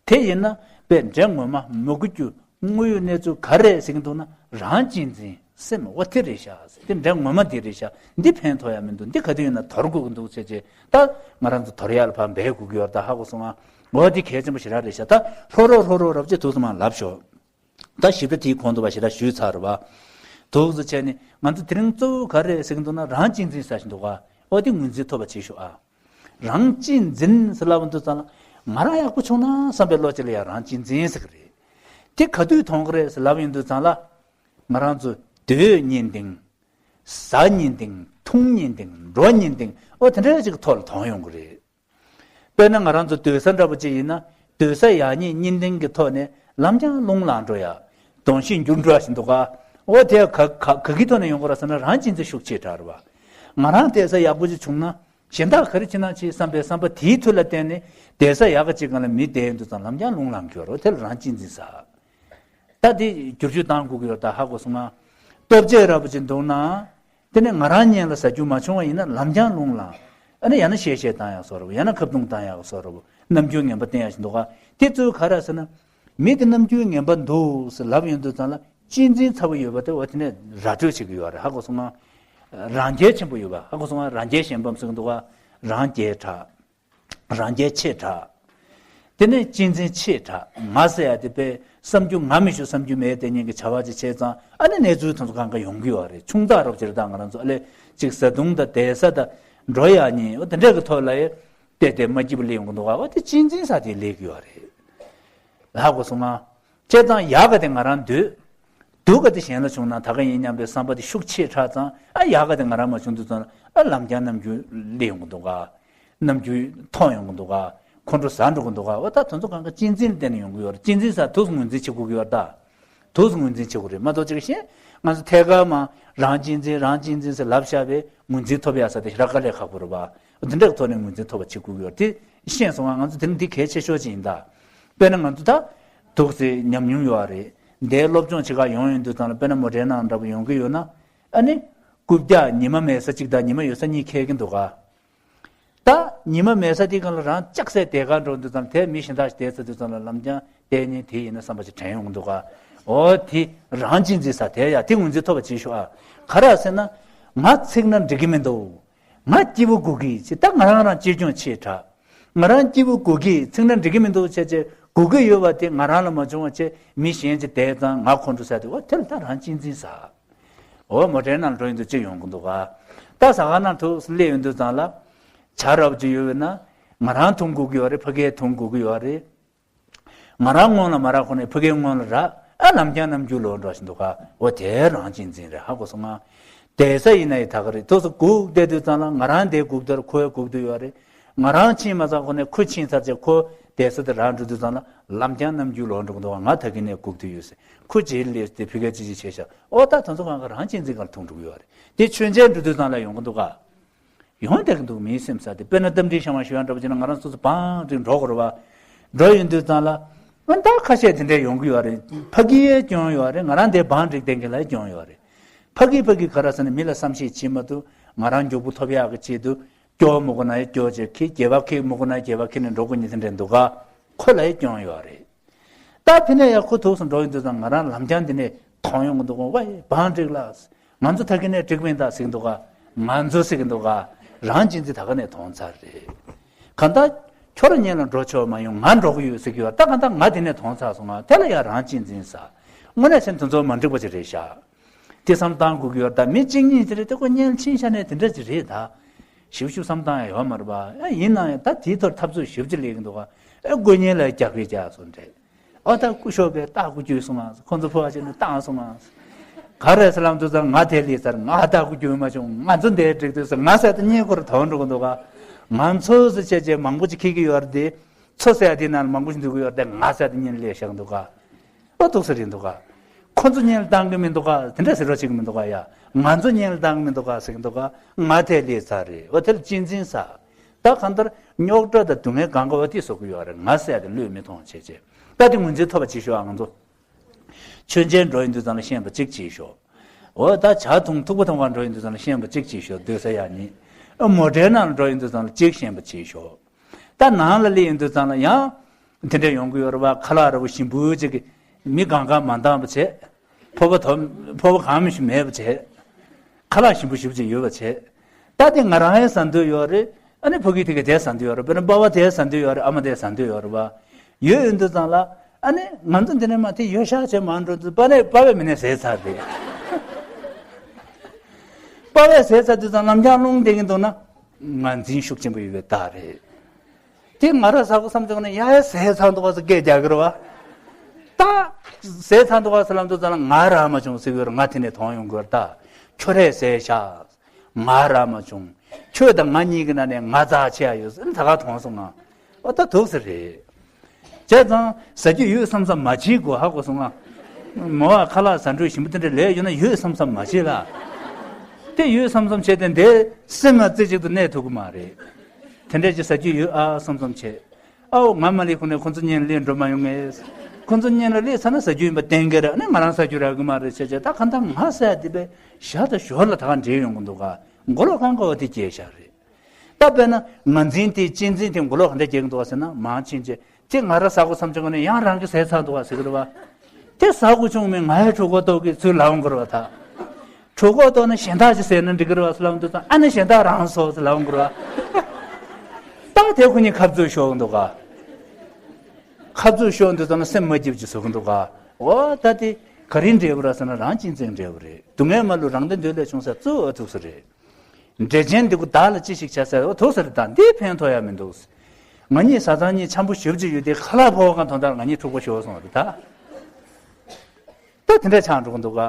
དེ་ཡིན་ན་དཔེ་འདྲ་ངོ་མ་མི་དགོས་རྒྱུ་དངོས་ཡོད་གནས་ཚུལ་ག་རེ་ཟེར་གྱི་འདུག་ན། རང་གཅེས་འཛིན་སེམས་འོ་དེ་རེད་ཤག་དེ་འདྲ་ངོ་མ་དེ་རེད་ཤག་འདི་ཕན་ཐོགས་ཡ་མི་འདུག་འདི་ག་དུས་ཡིན་ན་དོར་དགོས་ཀྱི་འདུག་ཟེར་བྱས། ད་ང་རང་ཚོ་དོར་ཡ་ལ་ཕར་འབད་དགོས་ཀྱི་ཡོད་རེད། ད་ཧ་གོ་སོང་ང་། འོ་འདི་གལ་ཆེན་པོ་ཞེ་དྲག་རེད་ཤག་ད་ལྷོ་རོགས་ལྷོ་རོགས་རབ་ཅེས་ཐུགས་སུ་མ་ལབ་ཤོག་ད་ཞིབ་ཕྲ་དེའི་གོང་དུ་བ་ཞེ་དྲག་ཞུས་ཚར་བ། དུག་ཟེར་བྱས་ནས་ང་ཚོ་དེ་རིང་གཙོ་བོ་ག་རེ་ཟེར་གྱི་འདུག་ན། རང་གཅེས་འཛིན་ཟེར་བཞིན་འདུག་ག་འོ་དེ་ངོས་འཛིན་ཐོབ་པ་བྱེད་ཤོག་ཨ། རང་གཅེས་འཛིན་ཟེར་ལབ་འདུག་ཙང་ལ་ང་རང་ཡག་པོ་བྱུང་ན་བསམ་པའི་བློ་ཅིག་ལ་ཡང་རང་གཅེས་འཛིན་ཟེར་གི་རེད། དེ་ག་དུས་ཐོན་གི་རེད་ཟེར་ལབ་ཡོང་དུས་ཙང་ལ། ང་རང་ཚོ་སྡོད་ཉིན་དང་། ཟ་ཉིན་དང་། འཐུང་ཉིན་དང་། འགྲོ་ཉིན་དང་། འོ་དེ་འདྲ་ཅིག་གི་ཐོག་ལ་ཐོན་ཡོང་གི་རེད། དཔེར་ན་ང་རང་ཚོ་སྡོད་ས་འདྲ་པོ་ཅིག་ཡིན་ན། སྡོད་ས་ཡག་ཉེས་གཉིས་ལྡན་གྱི་ཐོག་ནས་ལམ་རྒྱང་རླུང་ལངས་འགྲོ་ཡ། གདོང་ཤིང་འགྱུར་འགྲོ་ཡ་ཞིག་འདུག་ག་འོ་དེ་ག་ག་ག་གི་ཐོག་ནས་ཡོང་གི་རེད་ཟེར་ན། རང་གཅེས་འཛིན་ཤུགས་ཆེ་དྲགས་རེད་པ། ང་རང་བསྡད་ས་ཡག་པོ་ཅིག་བྱུང་ན། གཞན་དག་ག་རེ་བྱེད་ན་བྱེད་བསམ་པའི་བསམ་པ་དེའི་མཐུ་ལ་བརྟེན་ནས་བསྡད་ས་ཡག་ག་ཅིག་སྒང་ལ་མི་བསྡད་ཡོང་དུས་ཙང་ལམ་རྒྱང་རླུང་ལངས་ཀྱི་ཡོད་རེད། དེ་ལ་རང་གཅེས་འཛིན་ཟེར། ད་དེ་བསྒྱུར་བཅོས་བཏང་དགོས་ཀྱི་ཡོད། ད་ཧ་གོ་སོང་ང་། ལྟོ་ཆས་འདྲ་པོ་ཅིག་འདུག་ན། དེ་ནས་ང་རང་ཉིད་ལ་ཟ་རྒྱུ་མ་བྱུང་བ་ཡིན་ན་ལམ་རྒྱང་རླུང་ལངས། ཨ་ནི་ཡང་ན་གཤེ་གཤེ་བཏང་ཡག་བཟོ་འདྲ་པོ། ཡང་ན་ཁ་བརྡུང་བཏང་ཡག་བཟོ་འདྲ་པོ། རྣམ་འགྱུར་ངན་པ་བསྟན་ཡག་ཞིག་འདུག་ག་དེ་གཙོ་བོ་ག་རེ་ཟེར་ན། མི་དེ་རྣམ་འགྱུར་ངན་པ་འདུག་ཟེར་ལབ་ཡོང་དུས་ཙང་ལ་གཅེས་འཛིན་ཚ་པོ་ཡོད་པ་དེ་འོ་དེ་ནས་ར་སྤྲོད་བྱེད་ཀྱི་ཡོད་རེད། ཧ་གོ་སོང་ང་། རང་རྒྱལ་ཆེན་པོ་ཡོད་པ། ཧ་གོ་སོང་ང་། རང་རྒྱལ་གཞན་ཕམ་ཟེར་གྱི་འདུག་ག་རང་རྒྱལ་དྲགས། རང་རྒྱལ་ཆེ་དྲགས། དེ་ནས་གཅེས་འཛིན་ཆེ་དྲགས། ང་ཟེར་ཡ་དེ་དཔེ་བསམ་རྒྱུ་ང་མི་ཞུ་བསམ་རྒྱུ་མེད་དེ་ཉིད་ཀྱི་བྱ་བ་ཅིག་བྱས་ཙང་ཨ་ནི་གནས་ཚུལ་དེ་ཚོ་གང་ག་ཡོང་གི་ཡོད་རེད། ཆུང་ཙག་རོབ་ཅིག་རེད། ད་ང་རང་ཚོ་ཨ་ལས་ཅིག་བཟའ་བཏུང་དང་བསྡད་ས་དང་འགྲོ་ཡག་ཉིན་འོ་དེ་འདྲ་གི་ཐོག་ལ་ཡ་བལྟས་བལྟས་མ་སྐྱིད་པོ་སླེབས་ཡོང་གི་འདུག་ག་འོ་དེ་གཅེས་འཛིན་ས་དེ་སླེབས་ཀྱི་ཡོད་རེད། ཧ་གོ་སོང་ང་། བྱས་ཙང་ཡག་ག་དེ་ང་རང་འདོད། སྡུག་ག་དེ་གཞན་ལ་བྱུང་ན་ད་ག་ཡིན་སྙམ་པའི་བསམ་པ་དེ་ཤུགས་ཆེ་དྲགས་ཙང་ཨ་ཡག་ག་དེ་ང་རང་མ་བྱུང་དུས་ཙང་ཨ་ལམ་རྒྱང་རྣམ་འགྱུར་སླེབས་ཡོང་གི་འདུག་ག་རྣམ་འགྱུར་མཐོང་ཡོང་གི་འདུག་ག་ཁོང་ཁྲོ་ཟ་འགྲོ་གི་འདུག་ག་འོ་ད་དེ་ཚོ་གང་ག་གཅེས་འཛིན་ལ་བརྟེན་ནས་ཡོང་གི་ཡོད་རེད། གཅེས་འཛིན་ཟེར་དུས་སུ་ངོས་འཛིན་བྱེད་དགོས་ཀྱི་ཡོད་རེད་ད། དུས་སུ་ངོས་འཛིན་བྱེད་དགོས་རེད་མ་གཏོགས་ཅིག་ཤེས། ང་ཚོ་ཐད་ཀར་མ་རང་གཅེས་འཛིན་རང་གཅེས་འཛིན་ཟེར་ལབ་བཞག་པས་ངོས་འཛིན་ཐོབ་ཡག་ས་དེ་ཞེ་དྲག་དཀའ་ལས་ཁག་པོ་རེད་པ། འོ་དེ་འདྲ་གི་ཐོག་ནས་ངོས་འཛིན་ཐོབ་པ་བྱེད་དགོས་ཀྱི་ཡོད་རེད། དེ་ཤེས་སོང་ང་། ང་ཚོ་དེ་རིང་འདི་གལ་ཆེ་ཤོས་ཅིག་ཡིན་ད། དཔེར་ན་ང་ཚོ་ད་དུག་སེལ་ཉམས་མྱོང་ཡོད་རེད། འདའི་སློབ་སྦྱོང་བྱེད་ག་ཡོང་ཡོང་དུས་ཙང་ལ་དཔེར་ན་མོ་ཊའི་ནང་འདྲ་པོ་ཡོང་གི་ཡོད་ན། ཨ་ནི། རྐུབ་བཀྱག་ཉི་མ་མེད་ས་གཅིག་དང་ཉི་མ་ཡོད་ས་གཉིས་ཁེལ་གྱི་འདུག་ག་ད་ཉི་མ་མེད་ས་དེའི་སྒང་ལ་རང་ལྕགས་སྲེག་དེ་ག་འགྲོ་དུས་ཙང་དེ་མི་གཞན་དག་ཞིག་བསྡད་ཚར་དུས་ཙང་ལ་ལམ་རྒྱང་བལྟས་ཉིན་དེ་ཡིན་ན་བསམ་པ་ཞིག་དྲན་ཡོང་གི་འདུག་ག་འོ་དེ་རང་གཅེས་འཛིན་ས་དེ་ཡ་དེ་ངོས་འཛིན་ཐོབ་པ་བྱེད་ཤོག་ཨ། ག་རེ་ཟེར་ན། ང་ཚིག་ན་འགྲིག་གི་མི་འདུག་ང་སྐྱིད་པོ་དགོས་ཀྱི་ཅི། ད་ང་རང་རང་གཅེས་སྐྱོང་ཆེ་དྲགས། ང་རང་སྐྱིད་པོ་དགོས་ཀྱི་ཚིག་ན་འགྲིག་གི་མི་འདུག་བྱས་བྱས་དགོས་ཀྱི་ཡོད་པ་དེ་ང་རང་ལ་མ་བྱུང་བ་བྱས་མི་གཞན་ཅིག་བསྡད་ཙང་ང་ཁོང་ཁྲོ་ཟ་དུས་འོ་དེ་ལ་ད་རང་གཅེས་འཛིན་ཟེར། འོ་མོ་ཊའི་ནང་འགྲོ་ཡོང་དུས་ཅི་ཡོང་གི་འདུག་ག་ད་ཟ་ཁང་ནང་དུ་སླེབས་ཡོང་དུས་ཙང་ལ་ཇ་རག་པ་ཅིག་ཡོད་པས་ན་ང་རང་འཐུང་དགོས་ཀྱི་ཡོད་རེད། ཕ་གིར་འཐུང་དགོས་ཀྱི་ཡོད་རེད། ང་རང་སྔོན་ལ་མ་རག་གོང་ནས་ཕ་གིའི་སྔོན་ལ་རག་ཨ་ལམ་རྒྱང་རྣམ་འགྱུར་ལོག་འགྲོ་བཞིན་འདུག་ག་འོ་དེ་རང་གཅེས་འཛིན་རེད། ཧ་གོ་སོང་ང་། བསྡད་ས་ཡིན་ན་ཡི་ད་ག་རེད། དུས་སུ་སྒུག་བསྡད་དུས་ཙང་ལ་ང་རང་བསྡད་སྒུག་དུས་ཁོ་ཡང་སྒུག་དུས་ཡོད་རེད། ང་རང་ཕྱིན་མ་ཚར་གོང་ནས་ཁོ་ཕྱིན་ཚར་བྱས་ཁོ་ དེ་ས་དེ་རང་འགྲོ་དུས་ཙང་ལ་ལམ་རྐྱང་རྣམ་འགྱུར་ལོག་འགྲོ་གི་འདུག་ག་ང་ད་གིན་ནས་སྒུག་དུས་ཡོད་ཟེར། ཁོ་རྗེས་ལས་དེ་ཕི་གའི་ཅི་ཅི་བྱས་ཤག་ཨོ་ད་དེ་ཚོ་གང་ག་རང་གཅེས་འཛིན་གང་ལ་ཐུག་འགྲོ་གི་ཡོད་རེད། དེ་མཆོད་མཇལ་འགྲོ་དུས་ཙང་ལ་ཡོང་གི་འདུག་ག་ཡོང་བསྡད་ཀྱི་འདུག་མིའི་སེམས་ས་དེ། དཔེར་ན་རྟ་མགྲིན་ཤ་མ་ཞུ་ཡང་འདྲ་པོ་བྱས་ན་ང་རང་སོ་སོ་བང་ཀྲིག་འགྲོ་དགོས་རེད་བ། འགྲོ་ཡོང་དུས་ཙང་ལ་ཨ་ད་ཁ་ཤས་དེ་འདྲས་ཡོང་གི་ཡོད་རེད། ཕ་གིའི་སྐྱོན་ཡོད་རེད། ང་རང་དེ་བང་ཀྲིག་བསྟན་མཁན་ལ་སྐྱོན་ཡོད་རེད། ཕ་གི་ཕ་གི་ག་རེ་ཟེར་ན་མི་ལ་བསམ་ཤེས་བྱེད་མ་ཐུབ། ང་རང་མགྱོགས་པོ་ཐོབ་ཡག་གི་ཆེད་དུ་སྐྱོ་མོ་གོ་ན་ཡ་སྐྱོ་བྱས་ཁྱི་སྐྱེ་བ་ཁྱི་མོ་གོ་ན་སྐྱེ་བ་ཁྱི་ནས་འགྲོ་དགོས་ཉིན་དེ་འདྲས་འདུག་ག་ཁོ་ལ་ཡ་སྐྱོན་ཡོད་རེད། ད་ཕི་ནས་ཡར་ཁོ་ཐུག་སོང་འགྲོ་ཡོང་དུས་ཙང་ང་རང་ལམ་རྐྱང་འདི་ནས་མཐོང་ཡོང་གི་འདུག་ག་ཝེ་བང་ཀྲིག་ལགས། ང་ཚོ་ད་གིན་ནས་ཀྲིག་མིན་ད་ཟེར་གི་འདུག་ག་ང་ཚོ་ཟེར་གི་འདུག་ག་རང་གཅེས་འཛིན་ད་ག་ནས་མཐོང་ཚར་རེད། གང་ལྟར་ཁྱོད་རང་གཉེན་ལ་འགྲོ་ཆོག་མ་ཡོང་ང་འགྲོ་གི་ཡོད་ཟེར་གི་ཡོད། ད་གང་ལྟར་ང་འདི་ནས་མཐོང་ཚར་སོང་ང་དེ་ལ་ཡང་རང་གཅེས་འཛིན་ས། དངོས་གནས་བྱས་ན་དེ་ཚོ་མ་འགྲིག་པ་ཅིག་རེད་ཤག་དེ་བསམ་བཏང་དགོས་ཀྱི་ཡོད་རེད། ད་མི་གཅིག་གཉིས་དེ་རེད་དེ་ཁོ་གཉེན་ཕྱིན་ཤག་ནས་དེ་འདྲ་ཅིག་རེད་ད། ཞིབ་ཞིབ་བསམ་བཏང་ཡ་ཡོད་མ་རེད་པ། ཨ་ཡིན་ན་ཡང་ད་དེའི་ཐོག་འཐབ་རྩོད་ཞེ་པོ་ཅིག་སླེབས་ཀྱི་འདུག་ག་ཨ་དགོས་གཉེན་ལ་རྒྱག་གི་རྒྱག་སོང་འདྲ། ཨ་ད་སྐུ་ཞབས་པས་རྟགས་སྐུ་བརྒྱུད་སོང་ང་། ཁོང་ཚོ་ཕོ་བ་ཅན་ནས་བཏང་སོང་ང་། ག་རེ་ཟེར་ལབ་དུས་ཙང་ང་དེ་ལས་ཚར། ང་རྟགས་སྐུ་བརྒྱུད་མ་བྱུང་། ང་ཚོ་འདིར་འགྲིག་དུས་ཙང་ང་ཟེར་དེ་གཉེན་ཁོ་རང་དོན་འགྲོ་གི་འདུག་ག་ང་ཚོ་ཟེར་བྱས་བྱས་མང་པོ་ཅིག་འཁྱེར་གྱི་ཡོད་རེད་དེ། ཚོ་ཟེར་དེ་ནང་ལ་མང་པོ་ཞིག་འདུས་ཀྱི་ཡོད་རེད་དེ། ང་ཟེར་དེ་གཉེན་སླེབས་བཞག་འདུག་ག་ཨོ་ཐུག་ས་རེད་འདུག་ག་ཁོ་ཚོ་གཉེན་ལ་བཏང་གི་མི་འདུག་ག་དེ་འདྲ་ཟེར་རོགས་བྱེད་ཀྱི་མི་འདུག་ག་ཡ། ང་ཚོ་གཉེན་ལ་བཏང་གི་མི་འདུག་ག་ཟེར་གྱི་འདུག་ག་ང་དེ་ལས་ཚར་རེད། ཨོ་དེ་ལ་གཅེས་འཛིན་ས། ད་གང་ལྟར་རྙོག་དྲ་དང་སྡུག་བསྔལ་གང་ག་བ་དེ་བཟོ་གི་ཡོད་རེད། ང་ཟེར་དེ་བློས་མི་ཐོངས་བྱས་བྱས། ད་དེ་ངོས་འཛིན་ཐོབ་པ་བྱེད་ཤོག་ཨ་ང་ཚོ། མཆོད་མཇལ་འགྲོ་ཡོང་དུས་ཙང་ལ་ཤེས་པ་གཅིག་བྱེད་ཤོག་ཨོ་ད་ཇ་འཐུང་ཐུག་པ་འཐུང་བར་འགྲོ་ཡོང་དུས་ཙང་ལ་ཤེས་པ་གཅིག་བྱེད་ཤོག་སྡོད་ས་ཡག་ཉེས། ཨ་མོ་ཊའི་ནང་ལ་འགྲོ་ཡོང་དུས་ཙང་ལ་གཅིག་ཤེས་པ་བྱེད་ཤོག་ད་ནང་ལ་སླེབས་ཡོང་དུས་ཙང་ལ་ཡང་དེ་འདྲ་ཡོང་གི་ཡོད་རེད་བ། ཁ་ལག་ར་བོ་ཞིམ་པོ་ཅིག་གི་མི་གང་ག་མ་འདང་བ་བྱས། ཕོར་པ་དོ་ཕོར་པ་གང་མི་ཞིག་མེད་པ་བྱས། ཁ་ལག་ཞིམ་པོ་ཞིམ་པོ་ཅིག་ཡོད་པ་བྱས། ད་དེ་ང་རང་ཡང་ཟ་འདོད་ཡོད་རེད། ཨ་ནི་ཕ་གི་དེ་ག་དེ་ཟ་འདོད་ཡོད་རེད། དཔེར་ན་པ་ཕ་དེ་ཟ་འདོད་ཡོད་རེད། ཨ་མ་དེ་ཟ་འདོད་ཡོད་རེད་བ། ཡོད་ཡོད་འདུག་ཙང་ལ་ཨ་ནི་ང་ཚོ་འདི་ནས་མ་དེ་ཡོད་ཤག་བྱས་མ་འགྲོ་དུས་པ་ནས་པ་ཕའི་མི་ནས་ཟས་ཚར་རེད། པ་ཕས་ཟས་ཚར་དུས་ཙང་ལམ་རྐྱང་རླུང་བསྡད་ཀྱི་འདུག་ན་ངར་འཛིན་ཤུགས་ཆེན་པོ་ཡོད་པའི་རྟགས་རེད། དེ་ང་ར་ཟ་དགོས་བསམ་བྱུང་ན་ཡ་ཡ་ཟས་ཚར་འདུག་ག་ཟེར་སྐད་རྒྱག་གི་རེད་བ། ད་ཟས་ཚར་འདུག་ག་ཟེར་ལབ་དུས་ཙང་ལ་ང་རག་མ་བྱུང་ཟེར་གི་རེད། ང་དེ་ནས་མཐོང་ཡོང་གི་རེད། ད་ཁྱོད་རས་ཟས་ཤག་ང་རག་མ་བྱུང་། ཁྱོད་དང་ང་གཉིས་ཀྱི་ནང་ནས་ང་རྩ་ཆེ་ཡ་ཡོད་ཟེར་ད་ག་མཐོང་སོང་ང་། ཨོ་ད་འདུག་ཟེར་རེད། བྱས་ཙང་ཟ་རྒྱུ་ཡོད་བསམ་བསམ་མ་བྱེད་དགོས་ཧ་གོ་སོང་ང་། མོ་བ་ཁ་ལག་ཟ་འདོད་ཞིམ་པོ་དེ་འདྲ་ལས་ཡོད་ན་ཡོད་བསམ་བསམ་མ་བྱེད་ལ། དེ་ཡོད་བསམ་བསམ་བྱས་ཏེ་འདི་སེམས་ལ་རྩེ་གཅིག་ཏུ་གནས་ཐུབ་ཀྱི་མ་རེད། དེ་འདྲས་ཀྱི་ཟ་རྒྱུ་ཡོད་ཨ་བསམ་བསམ་བྱས། ཨའོ་ང་མ་ལས་ཁོ་ནས་ཁོ་ཚོ་གཉེན་ལས་འགྲོ་མ་ཡོང་ངས། ཁོ་ཚོ་གཉེན་ལ་ལས་ཚར་ན་ཟ་རྒྱུ་ཡིན་པ་གཏན་འཁེལ་རེད། ཨ་ནི་ང་རང་ཟ་རྒྱུ་རག་གི་མ་རེད་བྱས་བྱས། ད་ག་འདྲ་ང་ཟ་ཡ་དེ་པས་ཞར་དང་ཞོར་ལ་ད་ག་འདྲེས་ཡོང་གི་འདུག་ག་མགོ་ལོག་གང་ག་བ་དེ་སྐྱེས་ཤག་རེད། ད་དཔེར་ན་ངར་འཛིན་དེ་གཅེས་འཛིན་དེ་མགོ་ལོག་ག་འདྲ་སྐྱེ་གི་འདུག་ག་ཟེར་ན་མང་ཆེན་ཆེ་དེ་ང་ར་ཟ་དགོས་བསམ་བྱུང་ག་ནས་ཡང་རང་གི་ཟས་ཚར་འདུག་ག་ཟེར་གི་རེད་བ། དེ་ཟ་དགོས་བྱུང་མིན་ང་ཡི་གྲོད་ཁོག་ལྟོགས་གི་ཚུལ་ལབ་འོང་གི་རེད་བ་ད། གྲོད་ཁོག་ལྟོགས་ན་གཞན་དག་ཅིག་ཟས་ན་འགྲིག་གི་རེད་བ་ཟེར་ལབ་འདུག་ཙང་ཨ་ནི་གཞན་དག་རང་ཟོ་ཟེར་ལབ་འོང་གི་རེད་བ། ད་དེ་ཁོ་གཉིས་ཁ་རྩོད་ཤོར་འདུག་ག་ཁ་རྩོད་ཤོར་འདུག་ཙང་ན་སེམས་མ་སྐྱིད་ཅིག་བཟོ་གི་འདུག་ག་འོ་ད་དེ་ག་རེ་འབྲས་བུ་རེད་ཟེར་ན་རང་གཅེས་འཛིན་འབྲས་བུ་རེད། སྡུག་བསྔལ་མ་ལུས་རང་དོན་འདོད་ལས་བྱུང་ཟེར་གཙོ་བོ་འདུག་ས་རེད། འགྲེལ་ཆེན་འདི་གུ་བདག་ལ་ཅི་ཞིག་བྱ་ཟེར། འོ་ཐུག་ས་རེད། ད་འདི་ཕན་ཐོགས་ཡ་མི་འདུག་ང་གཉིས་བཟའ་ཚང་གཉིས་འཆམ་པོ་ཞེ་པོ་ཅིག་ཡོད་དེ་ཁ་ལག་ཕོ་བ་གང་དོན་དག་ང་གཉིས་འཁྲུག་པ་ཤོར་སོང་བ་རེད་ད། ད་དེ་འདྲ་ཆགས་འགྲོ་གི་འདུག་ག་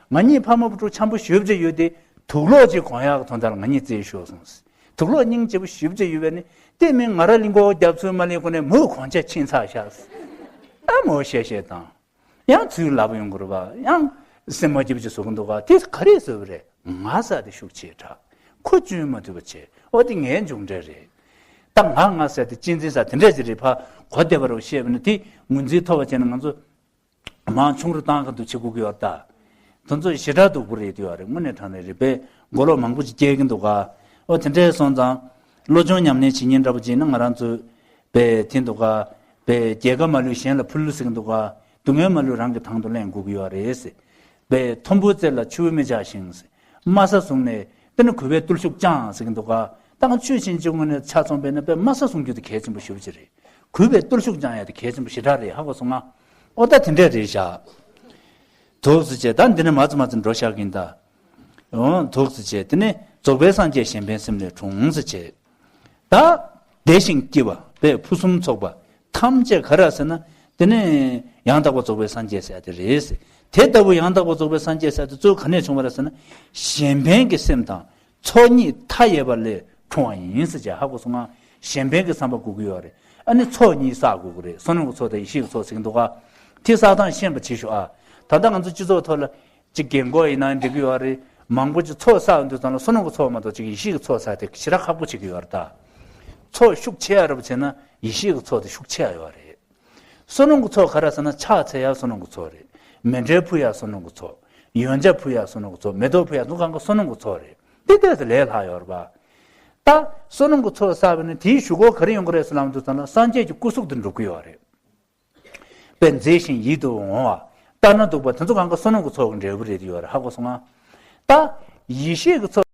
ང་གཉིས་ཕ་མ་བུ་ཕྲུག་འཆམ་པོ་ཞེ་པོ་ཅིག་ཡོད་དེ་དུག་ལོག་ཅིག་གོན་ཡག་གི་དོན་དག་ང་གཉིས་རྩེད་ཤོར་སོང་། དུག་ལོག་སྙིང་རྗེ་པོ་ཞེ་པོ་ཅིག་ཡོད་པས་ནི་དེ་མིན་ང་ར་གླིང་སྐོར་རྒྱབ་ཚུལ་མ་ལེན་ཁོ་ནས་མོས་གོན་ཆས་ཕྱིན་ཚར་ཤག་ཨ་མོ་བཤད་བཤད་དང་། ཡང་ཚུར་ལབ་ཡོང་གི་རེད་བ། ཡང་སེམས་མ་སྐྱིད་པ་ཅིག་བཟོ་གི་འདུག་ག་དེ་ག་རེ་བཟོས་པ་རེད། ང་ཟེར་དེ་ཤུགས་ཆེ་དྲགས། ཁོ་སྐྱོན་མ་ཐུབ་པ་བྱས། འོ་དེ་ངའི་མཇུག་འབྲས་རེད། ད་ང་ང་ཟེར་དེ་གཅེས་འཛིན་ཟེར་དེ་འདྲས་ཅིག་རེད། ཕ་གོ་བདེ་བ་རུ་བཤད་པ་ན་དེ་ངོས་འཛིན་ཐོབ་པ་བྱས་ན་ང་ཚོ་མང་ཆུང་རུ་བཏང་གི་འདུག་བྱེད་དགོས་ཀྱི་ཡོད་ད། དེ་ཚོ་ཞེ་དྲག་སྡུག་པོ་རེད་དེ་ཡོད་རེད། དངོས་གནས་དྲང་གནས་རེད་པས་མགོ་ལོག་མང་པོ་ཅིག་སྐྱེ་གི་འདུག་ག་འོ་དེ་འདྲས་སོང་ཙང་བློ་སྦྱོང་ཉམས་ལེན་བྱེད་མཁན་འདྲ་པོ་ཅིག་ཡིན་ན་ང་རང་ཚོས་པས་དེ་འདུག་ག་པས་རྒྱལ་ཁ་མ་ལུས་གཞན་ལ་ཕུལ་ཟེར་གི་འདུག་ག་སྡུག་བསྔལ་མ་ལུས་རང་གི་དང་དུ་ལེན་དགོས་ཀྱི་ཡོད་རེད་ཟེར། པས་མཐོན་པོའི་རྩེ་ལ་ཆུ་བོ་མི་འཇགས་ཤིང་ཟེར། དམའ་ས་བཟུང་ནས་དེ་ནི་གུས་པས་བརྟུལ་ཞུགས་བསྐྱང་ཟེར་གི་འདུག་ག་ད་ང་ཆོས་ཕྱིན་ཅི་དངོས་གནས་ཆ་མཚོན་པས་ན་པས་དམའ་ས་བཟུང་རྒྱུ་དེ་གལ་ཆེན་པོ་ཞེ་པོ་ཅིག་རེད། གུས་པས་བརྟུལ་ཞུགས་བསྐྱང་ཡ་དེ་གལ་ཆེན་པོ་ཞེ་དྲག་རེད་ཧ་གོ་སོང་ང་། ཨོ་ད་དེ་འདྲས་རེད་བཞག་འདུག་སེ་བྱས་ད་འདི་ནས་མ་ཚི་མ་ཚི་འགྲོ་བཞག་གིན་ད། འོ་འདུག་སེ་བྱས་དེ་ནས་རྫོགས་པའི་སངས་རྒྱས་གཞན་ཕན་སེམས་ལས་འཁྲུངས་སེ་བྱས། ད་བདེ་ཞིང་སྐྱིད་པ་པས་ཕུན་སུམ་ཚོགས་པ་ཐམས་ཅད་ག་རེ་ཟེར་ན་དེ་ནས་ཡང་དག་པར་རྫོགས་པའི་སངས་རྒྱས་ཟེར་ཡ་དེ་རེད་ཟེར། དེ་ལྟ་བུ་ཡང་དག་པར་རྫོགས་པའི་སངས་རྒྱས་ཟེར་ཡ་དེ་གཙོ་བོ་ག་ནས་བྱུང་བ་རེད་ཟེར་ན་གཞན་ཕན་གྱི་སེམས་དང་། ཚོགས་གཉིས་མཐའ་ཡས་པ་ལས་འཁྲུངས་པ་ཡིན་ཟེར་བྱས་ཧ་གོ་སོང་ང་། གཞན་ཕན་གྱི་བསམ་པ་དགོས་ཀྱི་ཡོད་རེད། ཨ་ནི་ཚོགས་གཉིས་བསགས་དགོས་ཀྱི་རེད། བསོད་ནམས་ཀྱི་ཚོགས་དང་ཡེ་ཤེས་ཀྱི་ཚོགས་ཟེར་གྱི་འདུག་ག་དེ་བསགས་སྟངས་ཤེས་པ་བྱེད་ཤོག་ཨ། ད་ལྟ་ང་ཚོ་སྤྱི་ཚོགས་ཐོག་ལ་ཅིག་རྒན་གོག་ཡིན་ན་འགྲིག་གི་ཡོད་རེད། མང་པོ་ཅིག་ཚོགས་བསགས་དུས་ཙམ་ལ་བསོད་ནམས་ཀྱི་ཚོགས་མ་གཏོགས་ཅིག་ཡེ་ཤེས་ཀྱི་ཚོགས་བསགས་དེ་ཞེ་དྲག་ཁག་པོ་བྱེད་ཀྱི་ཡོད་རེད་ད། ཚོགས་ཤུགས་ཆེ་ཡ་རེད་པ་བྱས་ན་ཡེ་ཤེས་ཀྱི་ཚོགས་དེ་ཤུགས་ཆེ་ཡ་ཡོད་རེད། བསོད་ནམས་ཀྱི་ཚོགས་ག་རེ་ཟེར་ན་ཕྱག་འཚལ་ཡ་བསོད་ནམས་ཀྱི་ཚོགས་རེད། མཎྜལ་ཕུལ་ཡ་བསོད་ནམས་ཀྱི་ཚོགས། ཡོན་ཆབ་ཕུལ་ཡ་བསོད་ནམས་ཀྱི་ཚོགས། མེ་ཏོག་ཕུལ་ཡ་ཚོ་གང་ག་བསོད་ནམས་ཀྱི་ཚོགས་རེད། དེ་ལྟས་སུ་ལས་སླ་ཡོད་རེད་པ། ད་བསོད་ནམས་ཀྱི་ཚོགས་བསགས་པ་ནི་དེའི་གཞུག་གུ་ག་རེ་ཡོང་གི་རེད་ཟེར་ལབ་དུས་ཙམ་ལ་སངས་རྒྱས་ཀྱི་སྐུ་གཟུགས་དེ་འགྲུབ་ཀྱི་ཡོད་རེད། དཔེ་མཛེས་ཤིང་ཡིད་དུ་འོང་བ། ལྟ་ན་སྡུག་པ་དེ་ཚོ་གང་ག་བསོད་ནམས་ཀྱི་ཚོགས་ཀྱི་འབྲས་བུ་རེད་ཡོད་རེད། ཧ་གོ་སོང་ང་། ད་ཡེ་ཤེས་ཀྱི་ཚོགས།